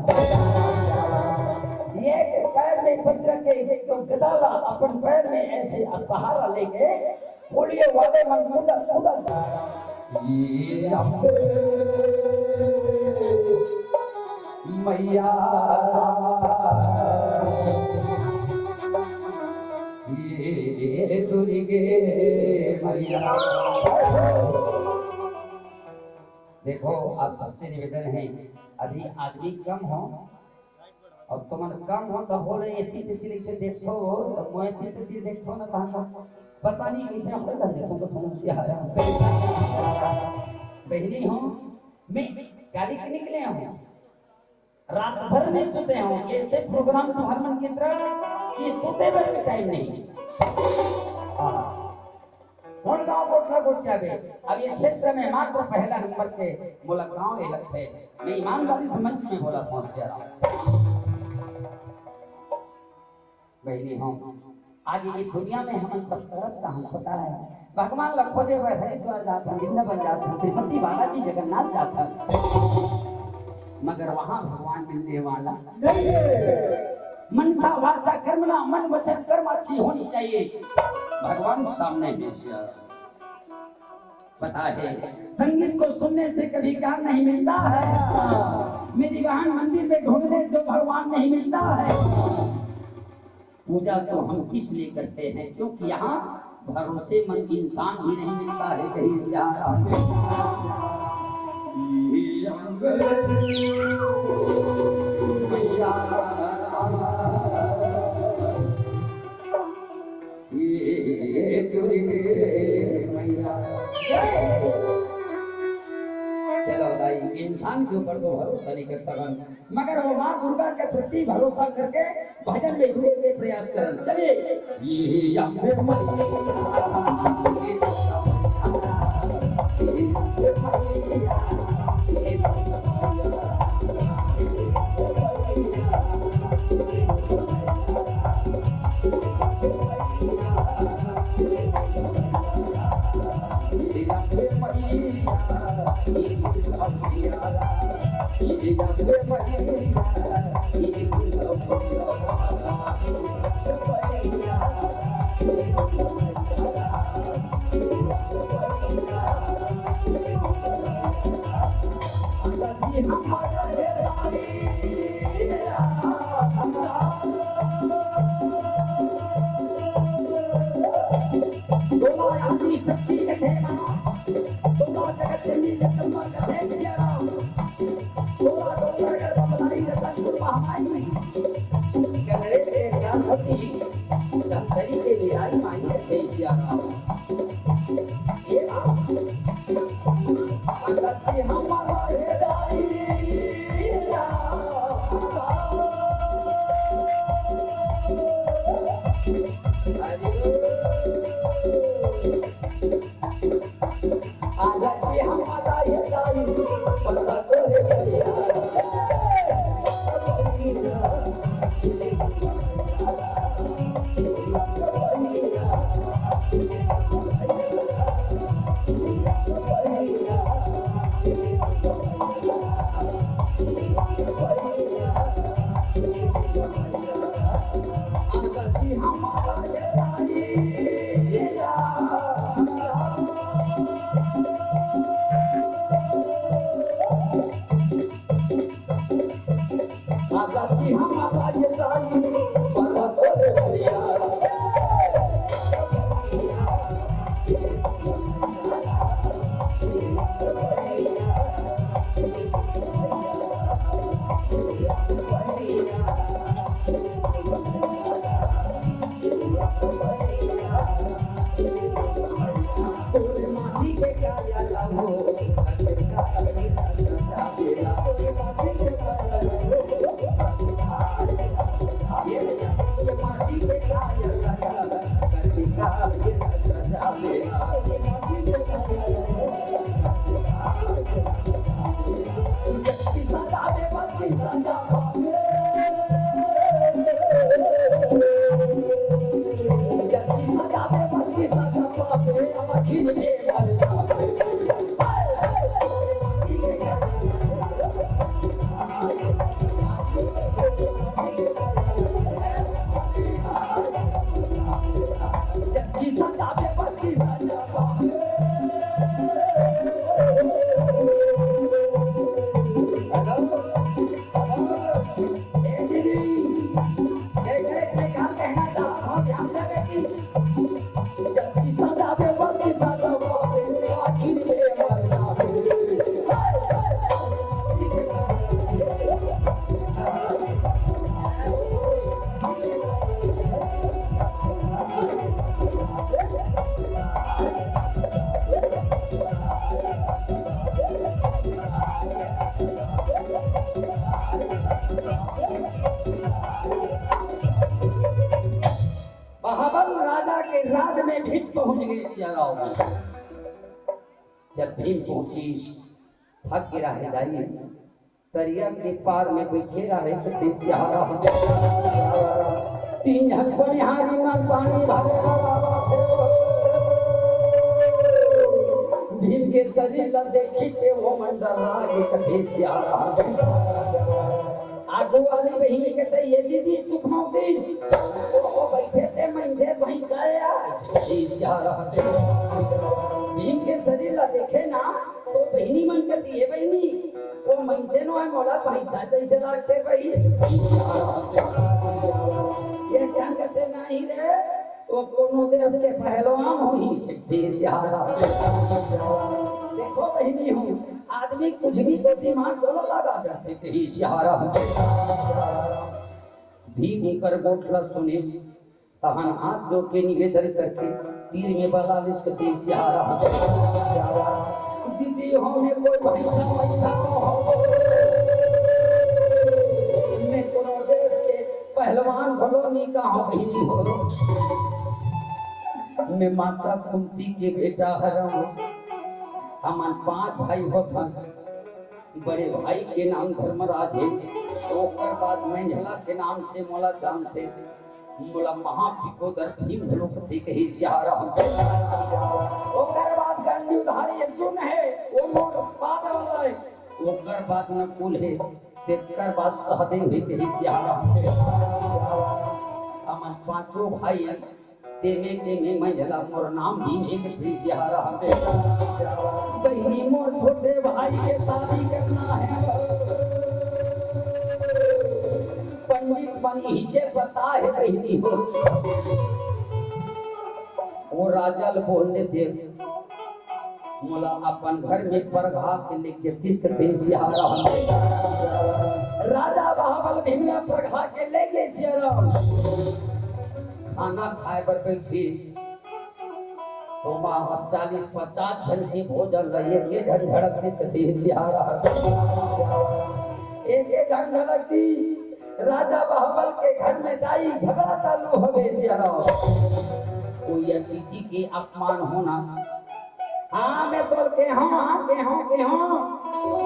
एक पैर में वज्र के, एक तो गदा ला अपन पैर में ऐसे सहारा लेके, होलिये वाले मन कूदत कूदत। ये अम्बे मैया, ये दुर्गे मैया। देखो, आप सबसे निवेदन है, अभी आदमी कम हो, अब तुमन कम हो, तब बोले, "एती तेती से देखो, तब मैं एती तेती देखो ना, तहां का पता नहीं कैसे हम कर देखो, तो तुम से आ रहा हूं।" बहिनी हो, मैं गाड़ी के निकले हूं, रात भर नहीं सोते हूं, ऐसे प्रोग्राम तो हर मन की तरह कि सोते भर भी टाइम नहीं। हाँ। कोन गांव कोटला कोट जाबे? अब ये क्षेत्र में मात्र पहला नंबर के मोला गांव ये लगथे। मैं ईमानदारी से मंच में बोलत हूं सिया राम। बहिनी हो, आज ये दुनिया में हमन सब करत का हम पता है। भगवान ला खोजे बर हरिद्वार जात हन, वृंदावन जात हन, तिरुपति बालाजी जगन्नाथ जात हन, मगर वहां भगवान मिलने वाला नहीं है। मनसा वाचा कर्मणा, मन वचन कर्म अच्छी होनी चाहिए। भगवान सामने है सिया। पता है, संगीत को सुनने से कभी ज्ञान नहीं मिलता है। मेरी बहन, मंदिर में ढूंढने से भगवान नहीं मिलता है। पूजा तो हम किस लिए करते हैं, क्योंकि यहाँ भरोसेमंद इंसान भी नहीं मिलता है कहीं से। चलो दाई, इंसान के ऊपर तो भरोसा नहीं कर सकन, मगर वो माँ दुर्गा के प्रति भरोसा करके भजन में जुड़े के प्रयास करन। चलिए। महाबल राजा के राज में भीम पहुंच गे सियाराम। जब भीम पहुंचिस, थक गे रहे दाई, तरिया के पार में बइठे रहे, कथे सियाराम। तीन झन बनिहारी मन पानी भरे बर आवत हे। भीम के शरीर ला देखिस ते वो मन डर्रा गे, कथे सियाराम। आगू वाली बहिनी कथे, "ये दीदी सुखमौती, ओ, ओ बइठे ते मइनसे भइंसा या।" भीम के शरीर ला देखे ना, तो बहिनी मन कथे, "ये बहिनी, ओ मइनसे नो हे, मोला भइंसा जइसे लागथे बहिनी।" ये क्या कथे, "नहीं रे, वो कोनो देश के पहलवान होही।" सियाराम। देखो बहिनी हो, आदमी कुछ भी तो दिमाग दोनों लगा जाथे, कही सियाराम। भीम ओकर गोठ ला सुनिस, तहन हाथ जोड़ के निवेदन करके तीर में बला लिस कथे सियारा। दीदी हो में कोई भैसा वैसा हो, में कोनो देश के पहलवान भलो नी कहो बहिनी हो। में माता कुंती के बेटा हरम। हमन पांच भाई होथन। बड़े भाई के नाम धर्मराज हे, ओकर बाद मंझला के नाम से मोला जानथे। मोला महापिकोदर भीम घलो कथे कही सियारा हमसे। ओकर बाद गंडीवधारी अर्जुन हे, वो मोर बाद वाला हे। ओकर बाद नकुल हे, तेकर बाद सहदेव हे कही सियारा हमसे। हमन पांचों भाई तेमे तेमे मंझला मोर नाम भीम हे कथे सियारा हमसे। बहिनी मोर छोटे भाई के शादी करना हे, पंडित मन इही के पता हे बहिनी हो। वो राजा ल बोल देथे, मोला अपन घर में परघा के लेग जतिस कथे सियारा हमसे। राजा बाहुबल भीम ला परघा के लेगे सियारा। खाना खाए बर बैठी, तो माँ चालीस पचास झन के भोजन ल एके झन झड़क दिस कथे सियारा। एके झन झड़क दी। राजा बाहुबल के घर में दाई झगड़ा चालू हो गे सियारा। कोई अतिथि के अपमान होना। हाँ, में तोर केहों, हाँ, केहों, केहों।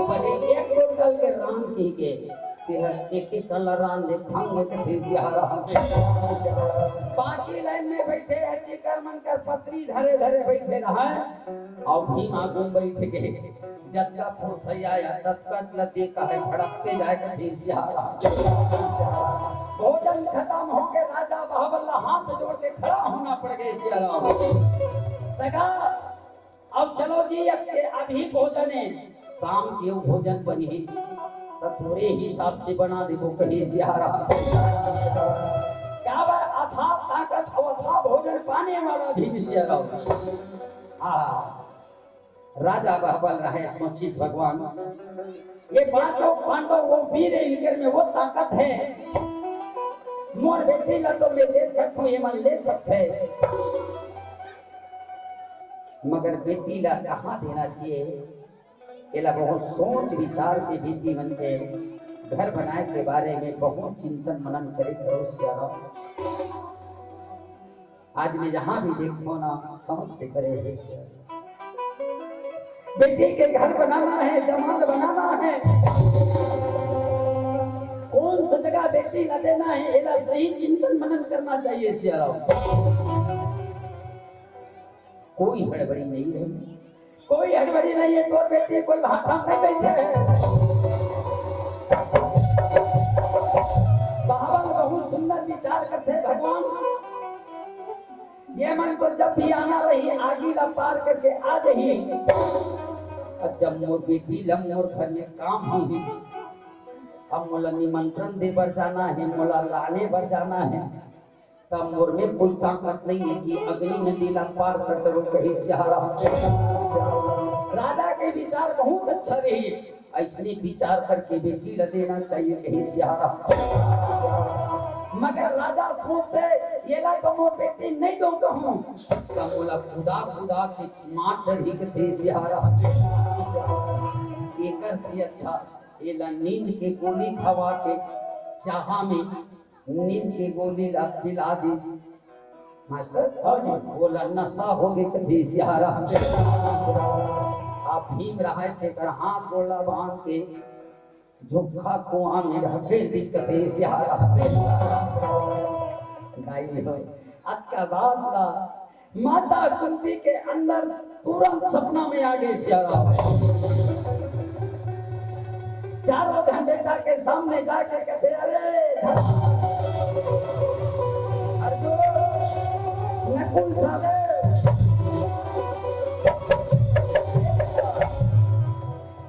बने एक कुंटल के रांध कहिके, तेहर एक एक कला रांध दे खंग कथे सियारा हमसे। बाकी लाइन में बैठे हे, तेकर मन कर पतरी धरे धरे बैठे रहय। अउ भीम आगू में बैठ गे। जतका पुरसैया आय, ततका ल दे कहे झड़कते जाय कथे सियारा। भोजन खतम हो गे, राजा बाहुबल ला हाथ जोड़ के खड़ा होना पड़ गे सियारा। सगा, अब चलो जी, अब के, अभी भोजन हे, शाम के भोजन बनही, त तोरे हिसाब से बना देबो कहे सियारा। काबर अथाह ताकत अउ अथाह भोजन पाने वाला भीम सियारा। आ, राजा बाहुबल रहे, सोचिस भगवान, ये पांचों पांडव वो वीर हे, इनकर में वो ताकत हे, मोर बेटी ला तो में दे सकथों, ये मन ले सकथे, मगर बेटी ला कहाँ देना चाहिए, एला बहुत सोच विचार के बेटी मन के घर बनाए के बारे में बहुत चिंतन मनन करे करो सियारा। आज में जहाँ भी देखो ना, समस्या करे हे। बेटी के घर बनाना हे, दामाद बनाना हे, कौन सा जगह बेटी ला देना हे, एला सही चिंतन मनन करना चाहिए सियारा। कोई हड़बड़ी नहीं हे। कोई हड़बड़ी नहीं हे, तोर बेटी कोई भाठा में नहीं बैठे हे। बाहुबल बहुत सुंदर विचार करथे भगवान। ये मन तो जब भी आना रही, आगी ला पार करके आ जाही। अब जब मोर बेटी ला मोर घर में काम होही, अब मोला निमंत्रण दे बर जाना हे, मोला लाने बर जाना हे, तब मोर में कोई ताकत नहीं हे कि अग्नि नदी ला पार कर डरो कहे सियारा। राजा के विचार बहुत अच्छा रहिस, अइसने विचार करके बेटी ला देना चाहिए कहे सियारा। मगर राजा सोचथे, एला तो मोर बेटी नहीं दो कहूँ, तब मोला कुदा कुदा के मार डरही कथे सियारा। एकर से अच्छा एला नींद के गोली खवा के चाहा में नींद के गोली ला पिला दी। मास्टर, हाँ जी। बोला नशा हो गे कथे सियारा। अब भीम रहे तेकर हाथ गोला बांध के झुक्खा कुआं में ढकेल दिस कथे सियारा। दाई हो, अतका बात ला माता कुंती के अंदर तुरंत सपना में आ गे सियारा। चारों झन बेटा के सामने जाके कथे, "अरे अर्जुन, नकुल साले,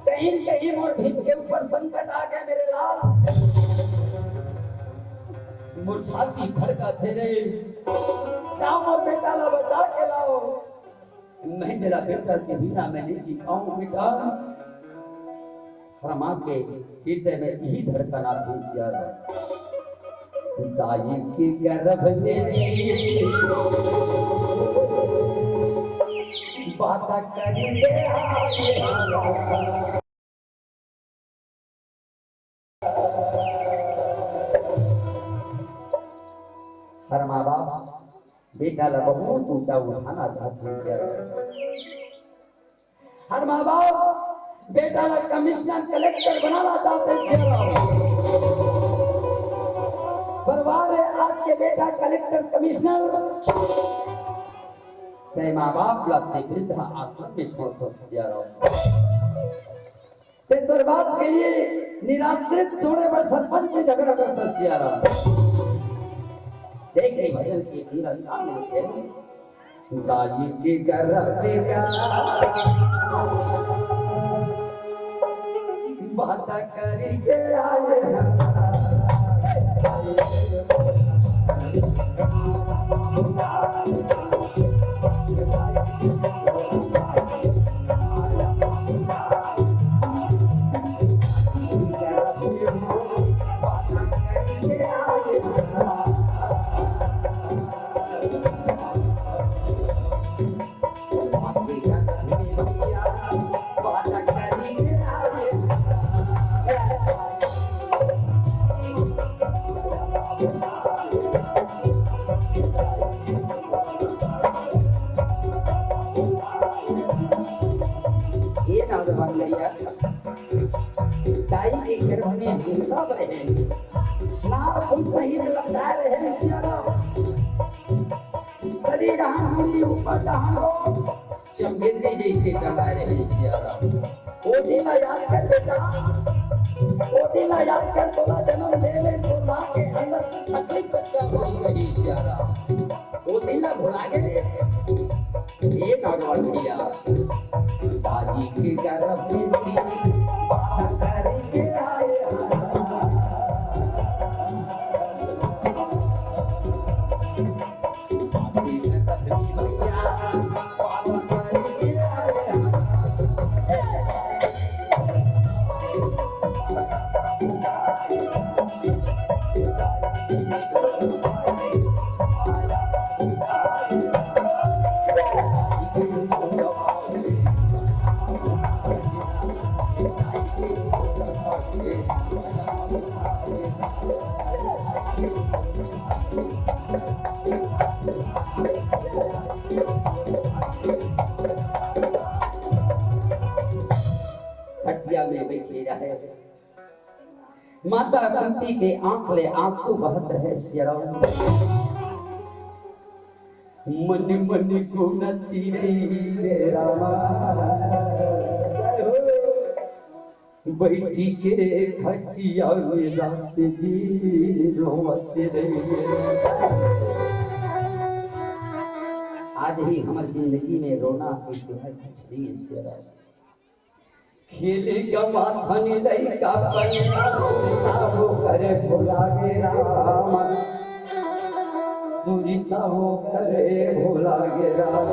कहीं न कहीं मोर भीम के ऊपर संकट आ गया मेरे लाल।" मोर छाती फड़काथे रे, जाओ मोर बेटा ला बचा के लाओ, मैं जरा बेटा के बिना मैं नहीं जी पाऊं बेटा। हरमा के हृदय में यही धड़कन आथे सियारा। दाई के गर्भ में जी बात करिके आए। हर माँ बाप बेटा ला बहुत ऊंचा उठाना चाहथे। हर माँ बाप बेटा ला कमिश्नर, कलेक्टर बनाना चाहथे। पर वाह रे, आज के बेटा कलेक्टर, कमिश्नर, तैं माँ बाप ला तैं वृद्धा आश्रम में छोड़थस सियाराम। तैं तोर बाप के लिए निराश्रित छोड़े बर सरपंच से झगड़ा करथस सियाराम। देख ले भजन के अंदर का मिलथे। दाई के गर्भ में का बात करिके आए हैं। ये नौजवान भैया, दाई के गर्भ में हम सब रहे, नार फूल सहित लपटाए रहे सियाराम। शरीर डहान मुड़ी ऊपर डहान हो, चमगेंद्री जैसे टंगाए रहे सियाराम। ओ दिन ला याद कर बेटा, ओ दिन ला याद कर, तोला जन्म दे में तो माँ के अंदर तकलीफ पैदा हो रही सियाराम। ओ दिन ला भुला गे रे। ये नौजवान भैया, दाई के गर्भ में थी, बात करिके आए। खटिया में बैठे रहे। माता कुंती के आंख ले आंसू बहत रहे सियाराम। मन मन गुनती रही रे रामा, बैठी के खटिया में रात दिन रोवत रही। आज ही हमर जिंदगी में रोना के सिवाय कुछ नहीं है सियाराम। खेले गवा धन लइका पनिया, सुरता वो करे भुला गे राम, सुरता वो करे भुला गे राम।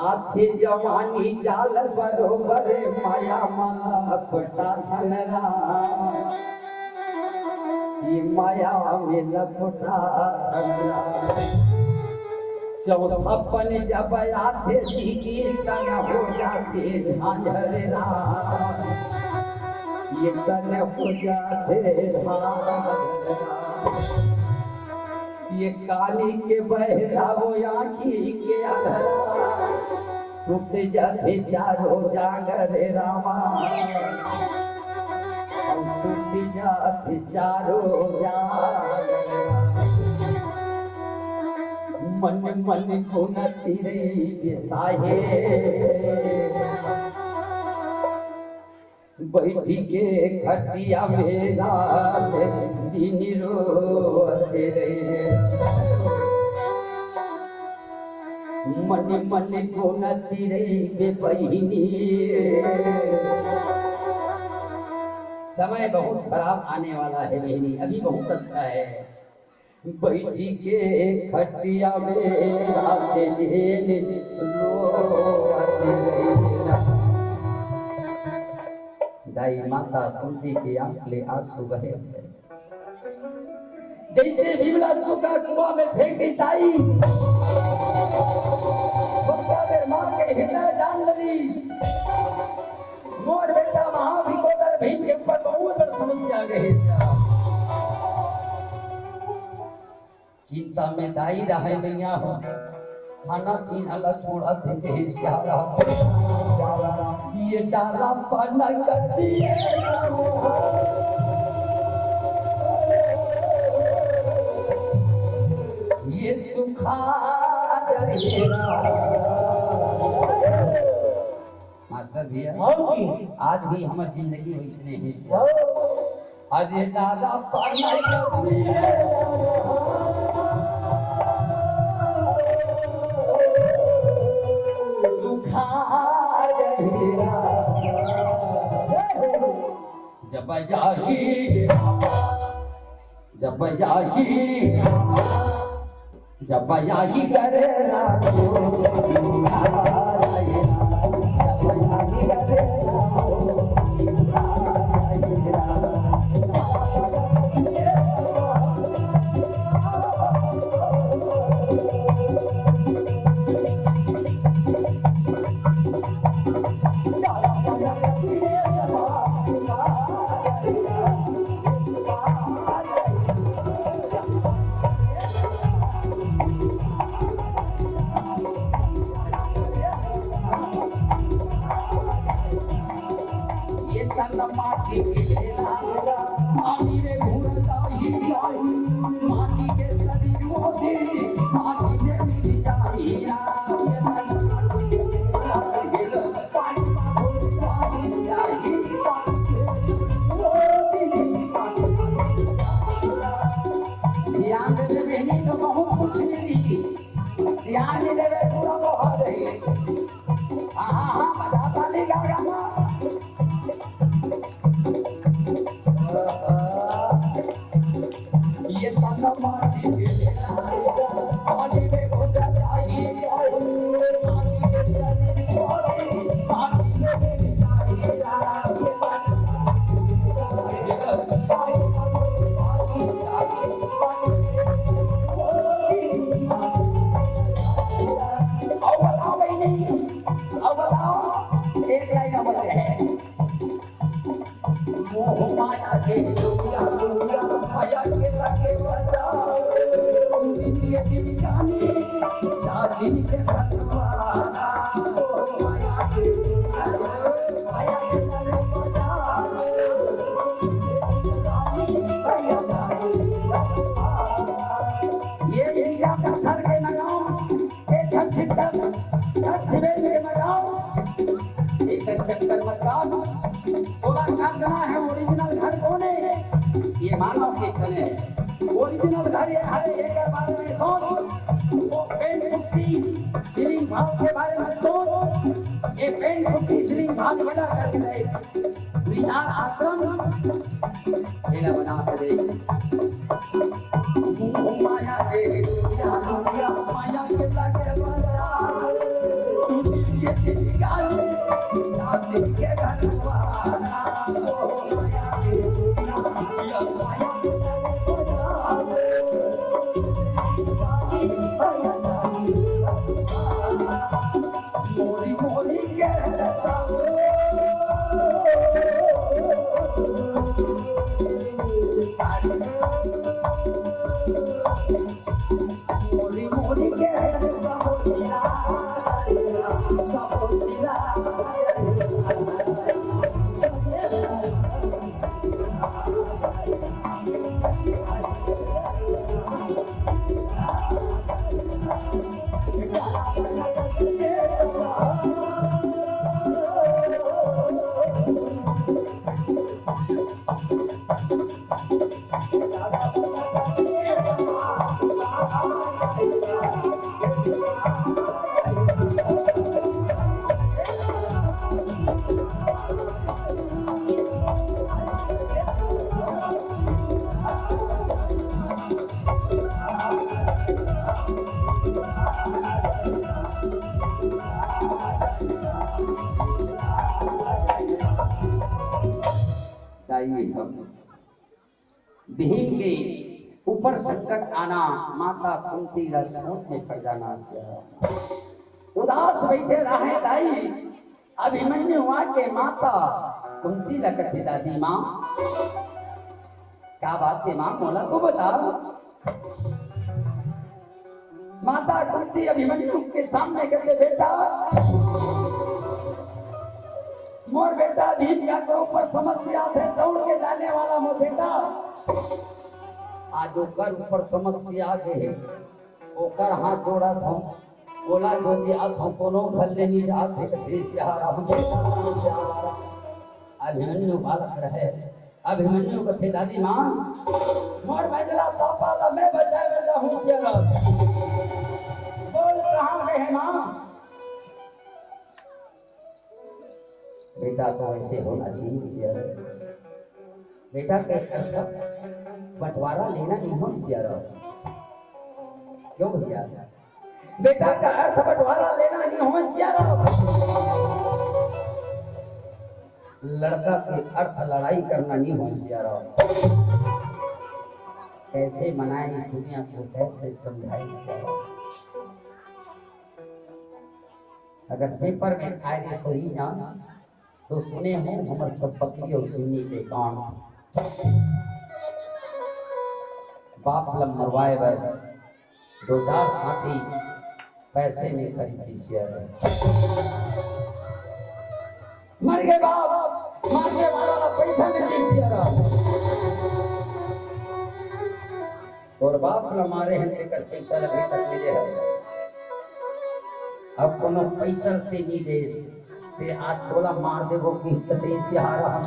आथे जवानी जाल बरोबर, माया मा लपटा धन राम, ये माया में लपटा धन राम। चौथापन जब आथे दीदी, तन हो जाथे झांझर राम, ये तन हो जाथे झांझर राम। ये कानी के बहरा, वो आँखी के अंधरा, टूट जाथे चारों जांगर रामा, टूट जाथे चारों जांगर। मन मन गुनती रही बिसाहे, बैठी के खटिया में रात दिन रोवत रहे। मन मन गुनती रही बे बहिनी। समय बहुत खराब आने वाला है बहिनी, अभी बहुत अच्छा है। बैठी के खटिया में रात दिन रोवत रहे। दाई माता कुंती के आंख ले आंसू बहे थे। जैसे भीमला सुखा कुआं में फेंक दी दाई, उसका हिला जान लगिस। मोर बेटा महाभिकोदर भीम के ऊपर बहुत बड़ समस्या आ गए हे। चिंता में दाई रहे मैया हो, खाना पीना ला छोड़ा दे दे सियारा। ये डाला पाना कर दिए। ये सुखा जहिरा। मास्टर भैया, हाँ जी। आज भी हमर जिंदगी वैसने हे। हाँ। अरे दादा पाना कर दिए। सुखा जहिरा। जब जागी, जब जागी, जब जागी करे राजू। जब जागी करे राजू। ये तन माटी के ढेला, माटी में घुल जाही, जाही। माटी के शरीर वो दिल, माटी में मिल जाही। ध्यान देवे बहिनी तो बहुत कुछ मिली, ध्यान नहीं देवे पूरा बहा जाही। हाँ, हाँ, हाँ, बजाता नहीं गा गाना। ये तन माटी के ढेला, माटी में घुल जाही, माटी के शरीर को, माटी में मिल जाही। अउ बताओ बहिनी, अउ बताओ, एक लाइन अउ बताए। मोह माया के दुनिया, दुनिया, माया के लगे बजाओ। दिन के दिन जानी, रात दिन के भगवान। मोह माया के दुनिया, माया के लगे बजाओ। ये इंडिया का घर के नाम, ये छठ छित्तर, छठ शिवेंद्र के नाम। एक चक्कर मत काट। तोला का करना है, ओरिजिनल घर कोन हे? ये मानव के तने। ओरिजिनल घर ये हरे, एकर बारे में सोच। वो पेंट पुट्टी, सीलिंग भाग के बारे में सोच। ये पेंट पुट्टी, सीलिंग भाग एला कर दे। विचार आश्रम एला बना के दे। मोह माया के दुनिया, दुनिया माया के लगे बजाओ। तू दिल के चिनगारी, ना दिल के घरवाला। मोह माया के दुनिया, दुनिया माया के लगे बजाओ। मोरी मोरी के दाई, हम भीम के ऊपर संकट आना, माता कुंती ला सोच में पड़ जाना से। उदास बइठे रहे दाई। अभिमन्यु आके माता कुंती ला कथे, दादी माँ, का बात हे माँ, मोला तो बता। माता कुंती अभिमन्यु के सामने कथे, बेटा, मोर बेटा भीम का तो ऊपर समस्या थे, दौड़ के जाने वाला मोर बेटा, आज ओकर ऊपर समस्या आ गे हे, ओकर हाथ जोड़त हूँ, ओला जो जात हूँ, कोनो घर ले नहीं जात हे, कथे सियाराम। अभिमन्यु बालक रहे, अभिमन्यु कथे, दादी माँ, मोर बजला पापा ला मैं बचाए बर जाहूँ सियाराम। बोल कहाँ गे हे माँ? बेटा तो ऐसे होना चाहिए सियाराम। बेटा के अर्थ बंटवारा लेना नहीं हो सियाराम। क्यों भैया? बेटा का अर्थ बंटवारा लेना नहीं हो सियाराम। लड़का के अर्थ लड़ाई करना नहीं हो सियाराम। कैसे मनाए इस दुनिया को, कैसे समझाए सियाराम। अगर पेपर में आए रे सोही ना, तो सुने हो हमर छपकली अउ सिन्नी के कांड। बाप ल मरवाए बर दो चार साथी पैसे में खरीदी सियाराम। मर गे बाप, मारने वाला ला पैसा में दी सियाराम। तोर बाप ला मारे हन, तेकर पैसा ला अभी तक नहीं दे हस। अब कोनो पैसा ते नहीं देस, ते आज तोला मार देबो, किस कथे सियाराम।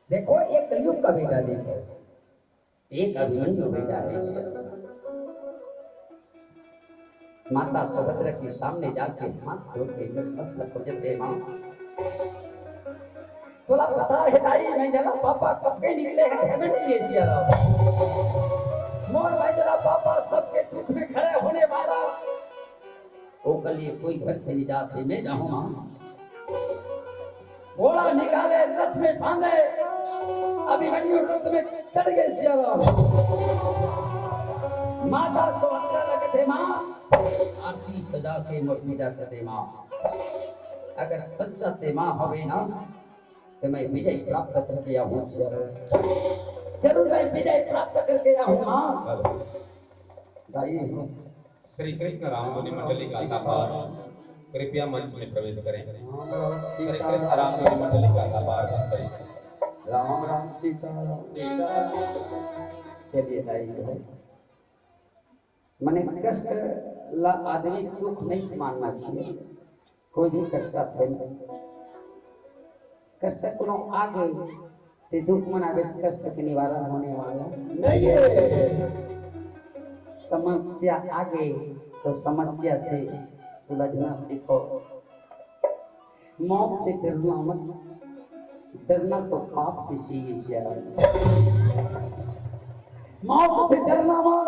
देखो, एक कलयुग का बेटा देखो, एक अभिमन्यु बेटा है। माता सुभद्रा के सामने जाके हाथ जोड़ के मस्तक पूजत हे, माँ, तोला पता है दाई, मैं जना पापा कब के निकले हैं घर में नहीं है सियाराम। मोर मैं जना पापा सबके दुख में खड़े होने वाला, ओकर लिए कोई घर से नहीं जाते, मैं जाहूँ माँ। घोड़ा निकाले रथ में बांधे, अभिमन्यु रथ में चढ़ गे सियाराम। माता सुभद्रा ला कथे, माँ, आरती सजा के मोर विदा कर दे माँ। अगर सच्चा ते माँ हवे ना, तो मैं विजय प्राप्त करके आऊँ सियाराम। जरूर मैं विजय प्राप्त करके आऊँ माँ। दाई हो। श्री कृष्ण रामधुनी मंडली गाथा पाठ, कृपया मंच में प्रवेश करें। श्री कृष्ण रामधुनी मंडली गाथा पाठ करें। राम राम सीता राम सीता। चलिए दाई हो। मने कष्ट ला आदमी दुख नहीं मानना चाहिए। कोई भी कष्ट आथे ना, कष्ट कोनो आ गे, ते दुख मनाबे, कष्ट के निवारण होने वाला नहीं है। समस्या आ गे, तो समस्या से सुलझना सीखो। मौत से डरना मत, डरना तो पाप से चाहिए सियाराम। मौत से डरना मत,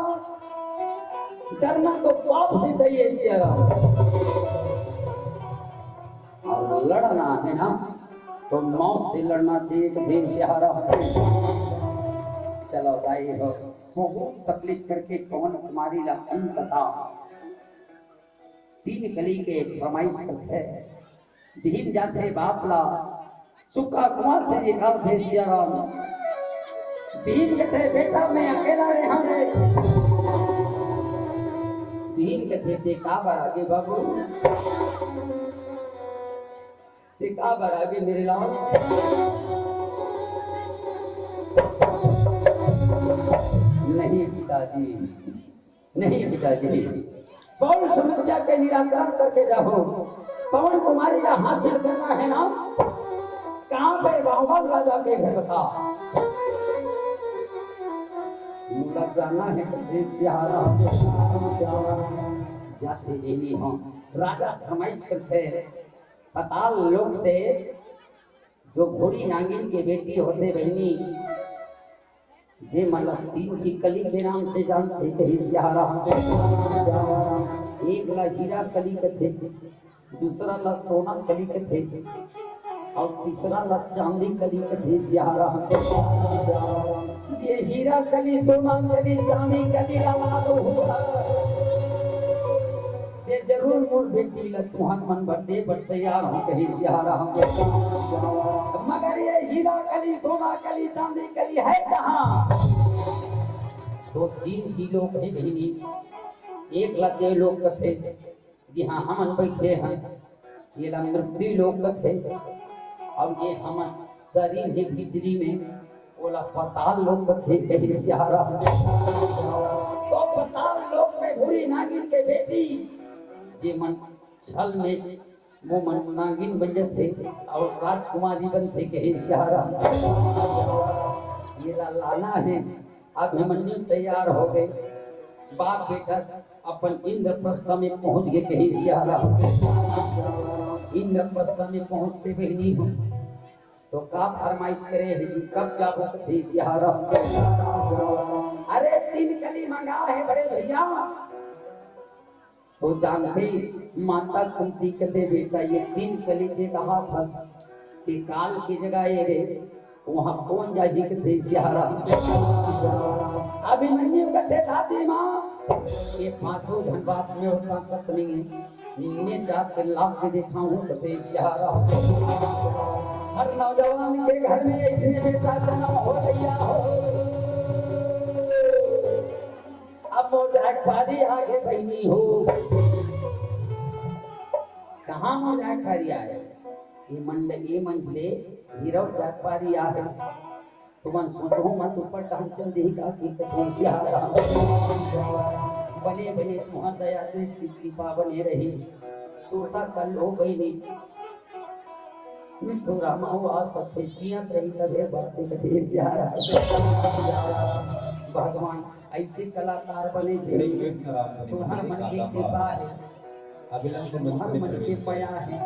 डरना तो पाप से चाहिए सियाराम। और लड़ना है ना, तो मौत से लड़ना चाहिए, तो फिर सियाराम। चलो दाई हो, बहुत तकलीफ करके पवन कुमारी ला अंत था। तीन कली के फरमाइश करथे। भीम जाथे बाप ला सुक्खा कुआँ से निकालथे सियाराम। भीम कथे, बेटा मैं अकेला रेहा रे। भीम कथे, ते का बर आगे बाबू, ते का बर आगे मेरे लाल? नहीं पिताजी, नहीं पिताजी, कौन समस्या के निराकरण करके जाहूं? पवन कुमारी ला हासिल करना है ना? कहाँ पे? बाहुबल राजा के घर बता। मुला जाना है कथे सियाराम। जाथे एनी हो। राजा फरमाइश करथे, पाताल लोक से जो घोड़ी नागिन के बेटी होथे बहिनी, जे मन ला तीन झी कली के नाम से जानथे, कही सियाराम। एक ला हीरा कली कथे, दूसरा ला सोना कली कथे, और तीसरा ला चांदी कली कथे सियाराम। ये हीरा कली, सोना कली, चांदी कली ला ला तो हुआ। जरूर मोर बेटी ला तुहर मन बर दे बर तैयार हों, कहे सियाराम। मगर ये हीरा कली, सोना कली, चांदी कली है कहाँ? तो तीन चीज लोग है बहिनी, एक ला देव लोग कथे, जिहाँ हमन बैठे हैं, ये ला मृत्यु लोग कथे, अब ये हमन तरी ही भीतरी में ओला पताल लोग कथे, कहे सियाराम। तो पताल लोग में भूरी नागिन के बेटी, जे मन छल में वो मन नागिन बन जथे और राजकुमारी बनथे, कहे सियाराम। ये ला लाना है। अभिमन्यु तैयार हो गए, बाप बेटा अपन इंद्रप्रस्थ में पहुंच गए, कहे सियाराम। इंद्रप्रस्थ में पहुंचते बहिनी हो तो का फरमाइश करे है जी, कब जाबो, कथे सियाराम। अरे तीन कली मंगा है बड़े भैया। तो जानथे माता कुंती कथे, बेटा ये तीन कली दे कहा फंस के काल की जगह ये रे, वहाँ कौन जाही, कथे सियाराम। अभिमन्यु कथे, दादी माँ, ये पांचों झन बाप में होता पत्नी है, मैं जाके लाग के देखा हूँ, कथे सियाराम। हर नौजवान के घर में ऐसे बेटा जन्म हो गया हो। अब मोर जाए पारी आगे बहिनी हो। कहाँ मोर जाए पारी आए? ये मंडल, ये मंझले हीरो जाए पारी आए। तुमन सोचहु मत ऊपर टहन चल देही का कि कथों से आ रहा। बने बने तुहर दया दृष्टि कृपा बने रही। सुरता कर लो बहिनी। मिठू रामा हो आ सकथे, जियत रही तभे बात, कथे सियाराम। भगवान ऐसे कलाकार बने दे। तुहर मन के कृपा है, तुहर मन के मया है,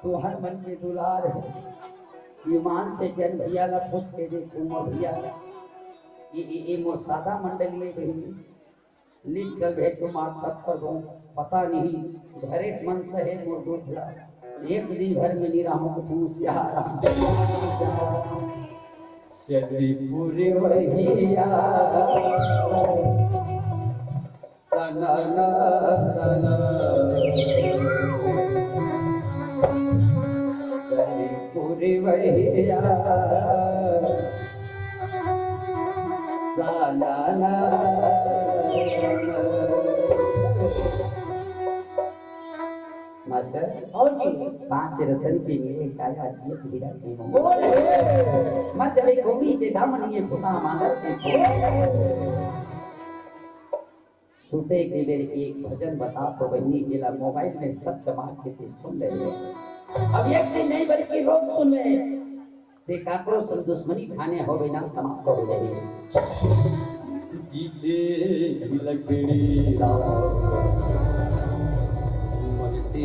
तुहर मन के दुलार है। ईमान से जन भैया ला पूछ के देखो, मोर भैया ला। ये, ये, ये मोर सादा मंडली है बहिनी। लिस्ट भेज तो मार सब कर दो, पता नहीं घरे मन सहे मोर दुख ला। एक दिन घर में नहीं रहूं तो तू सियाराम। चली पूरी वहिया, सनन, सनन। चली पूरी वहिया, सनन, सनन। मास्टर, और जी, पांच रतन के मिले काया, जेब हीरा के मोल। मत जबे कोरी के दामन ये भुता मांगर के। सुते के बेर एक भजन बता तो बहिनी, एला मोबाइल में सच मार के ते सुन ले। अब एक दिन नहीं बल्कि रोज सुन ले। ते काकरो संग दुश्मनी ठाने होबे ना, समाप्त हो जाही। जीते भी लकड़ी राम, मरते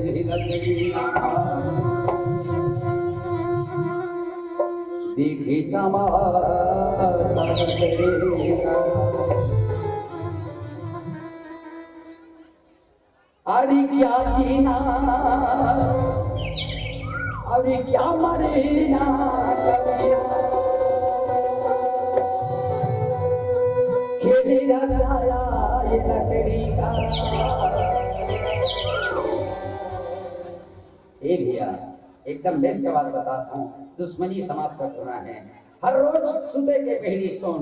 भी लकड़ी राम, देखी तमाशा लकड़ी राम। अरे क्या जीना, अरे क्या मरना, कबीरा। खेल रचाया ये लकड़ी का। ए भैया, एकदम बेस्ट बात बताता हूँ, दुश्मनी समाप्त करना है। हर रोज सुते के पहली सुन,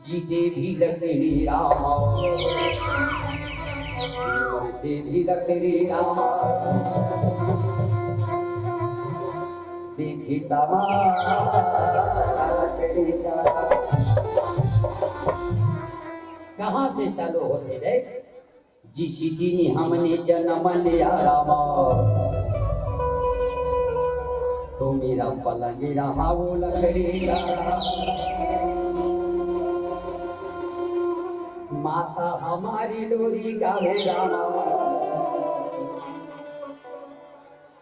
जीते भी लकड़ी राम, मरते भी लकड़ी राम, देखी तमाशा लकड़ी का। कहाँ से चालू होते रे? जिस दिन हमने जन्म लिया रामा, तो मेरा पलंग रहा वो लकड़ी का। माता हमारी लोरी गावे रामा,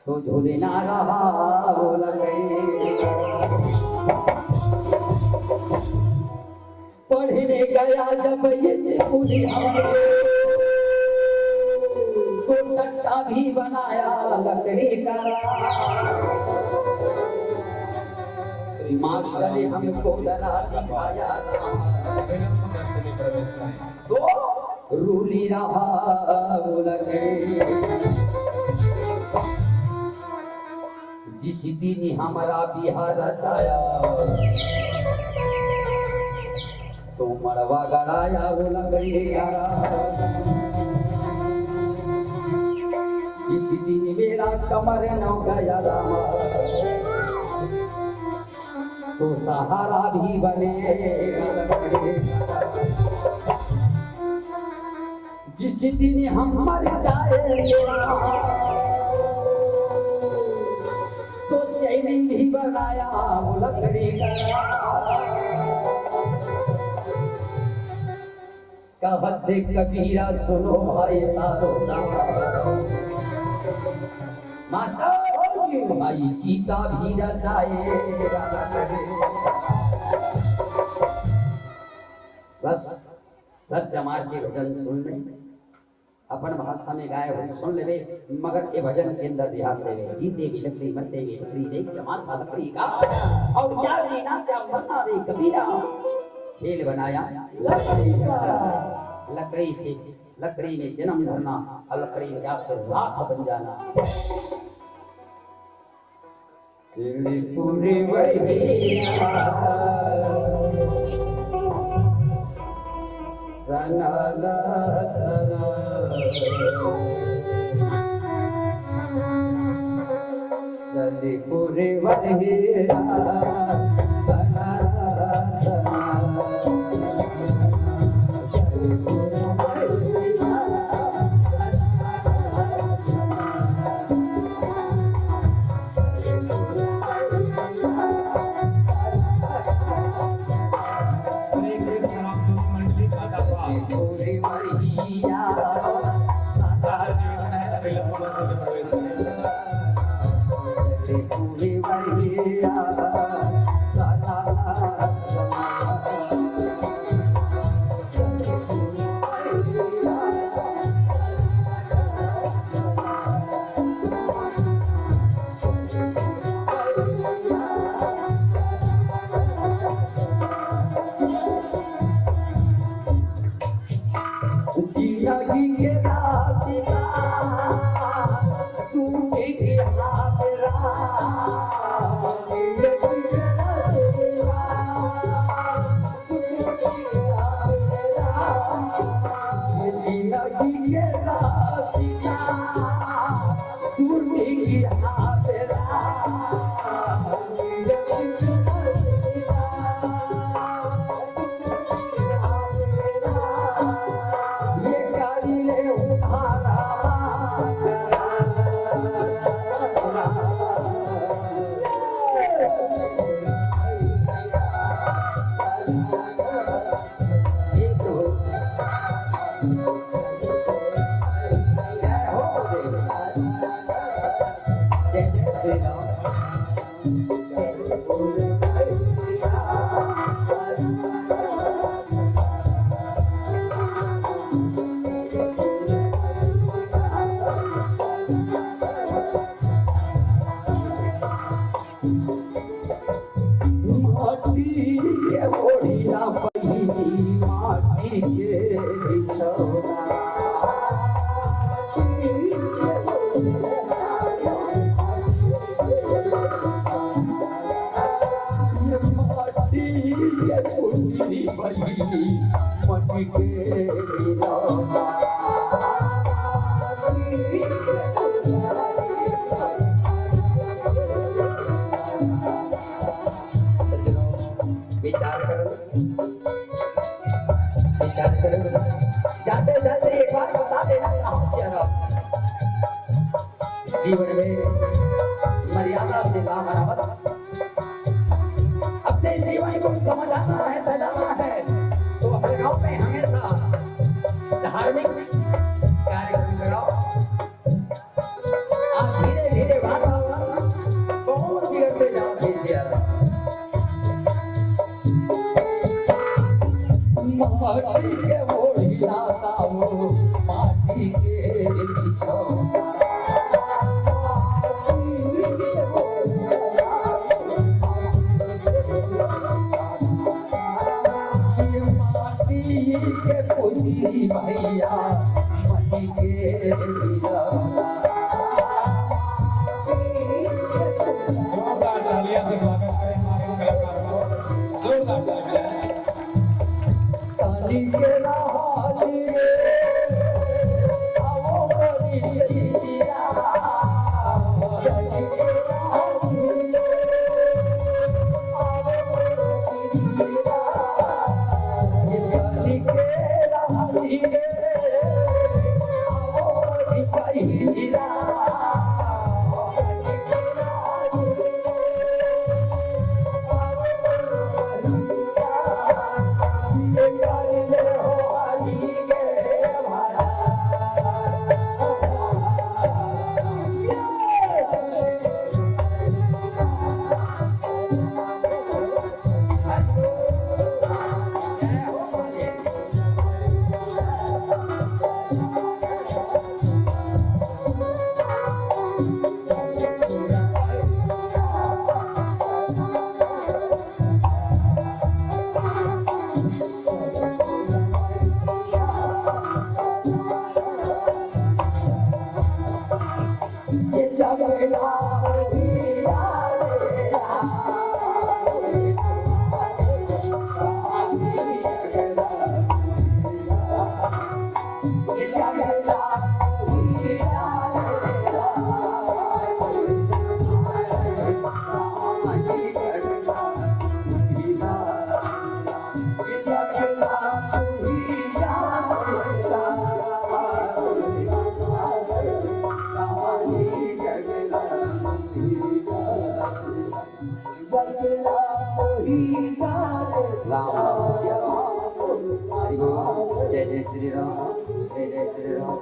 तो झूलना रहा वो लकड़ी। पढ़ने गया जब ये स्कूली हमने, तो टट्टा भी बनाया लकड़ी का। मास्टर ने हमको डरा दिखाया था। तो रूली रहा लकड़ी। जिस दिन हमरा बिहा रचाया, तो मड़वा गड़ाया वो लकड़ी करा। जिस दिन मेरा कमर न गया रामा, तो सहारा भी बने। जिस दिन हम मर जाएंगे, तो चैनी भी बनाया वो लकड़ी का। कहत दे कबीरा, सुनो भाई तारो। मास्टर हो जी, भाई चीता भी रचाए। बस, सर जमा के भजन सुन ले, अपन भाषा में गाए हुए सुन लेवे, मगर ए भजन के अंदर ध्यान देवे। जीते भी लकड़ी, मरते भी लकड़ी, देख जमाल था लकड़ी का। और क्या जीना, क्या मरना रे कबीरा, खेल बनाया लकड़ी का। लकड़ी से, लकड़ी में जन्म धरना और लकड़ी से आखिर राख बन जाना। सिरपुरी वहिया, सनाला सना। सिरपुरी वहिया, सनाला सना। माटी के ओढ़िया पहिरी, माटी के बिछौना। ये माटी के पुतली पहिरी, माटी के बिछौना। विचार करो, विचार करो। जाते जाते एक बात बता देना चाहूँ, जीवन में मर्यादा से काम आना मत। अपने जीवन को समझाना है, सजाना है, तो अपने गांव में हमेशा धार्मिक कार्यक्रम कराओ। आप धीरे धीरे बात आओ, बहुत बिगड़ते जाओ, धीरे धीरे। माटी के ओढ़िया सावो, माटी के बिछौना। माटी के पुतली भैया, जोरदार तालियां से स्वागत करें हमारे कलाकार को। जोरदार तालियां। राम राम सिया राम। हरि बोल। जय जय श्री राम। जय जय श्री राम।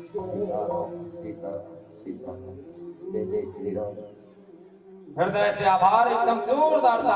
सीता राम, सीता राम, सीता राम। जय जय श्री राम। हृदय से आभार, एकदम जोरदार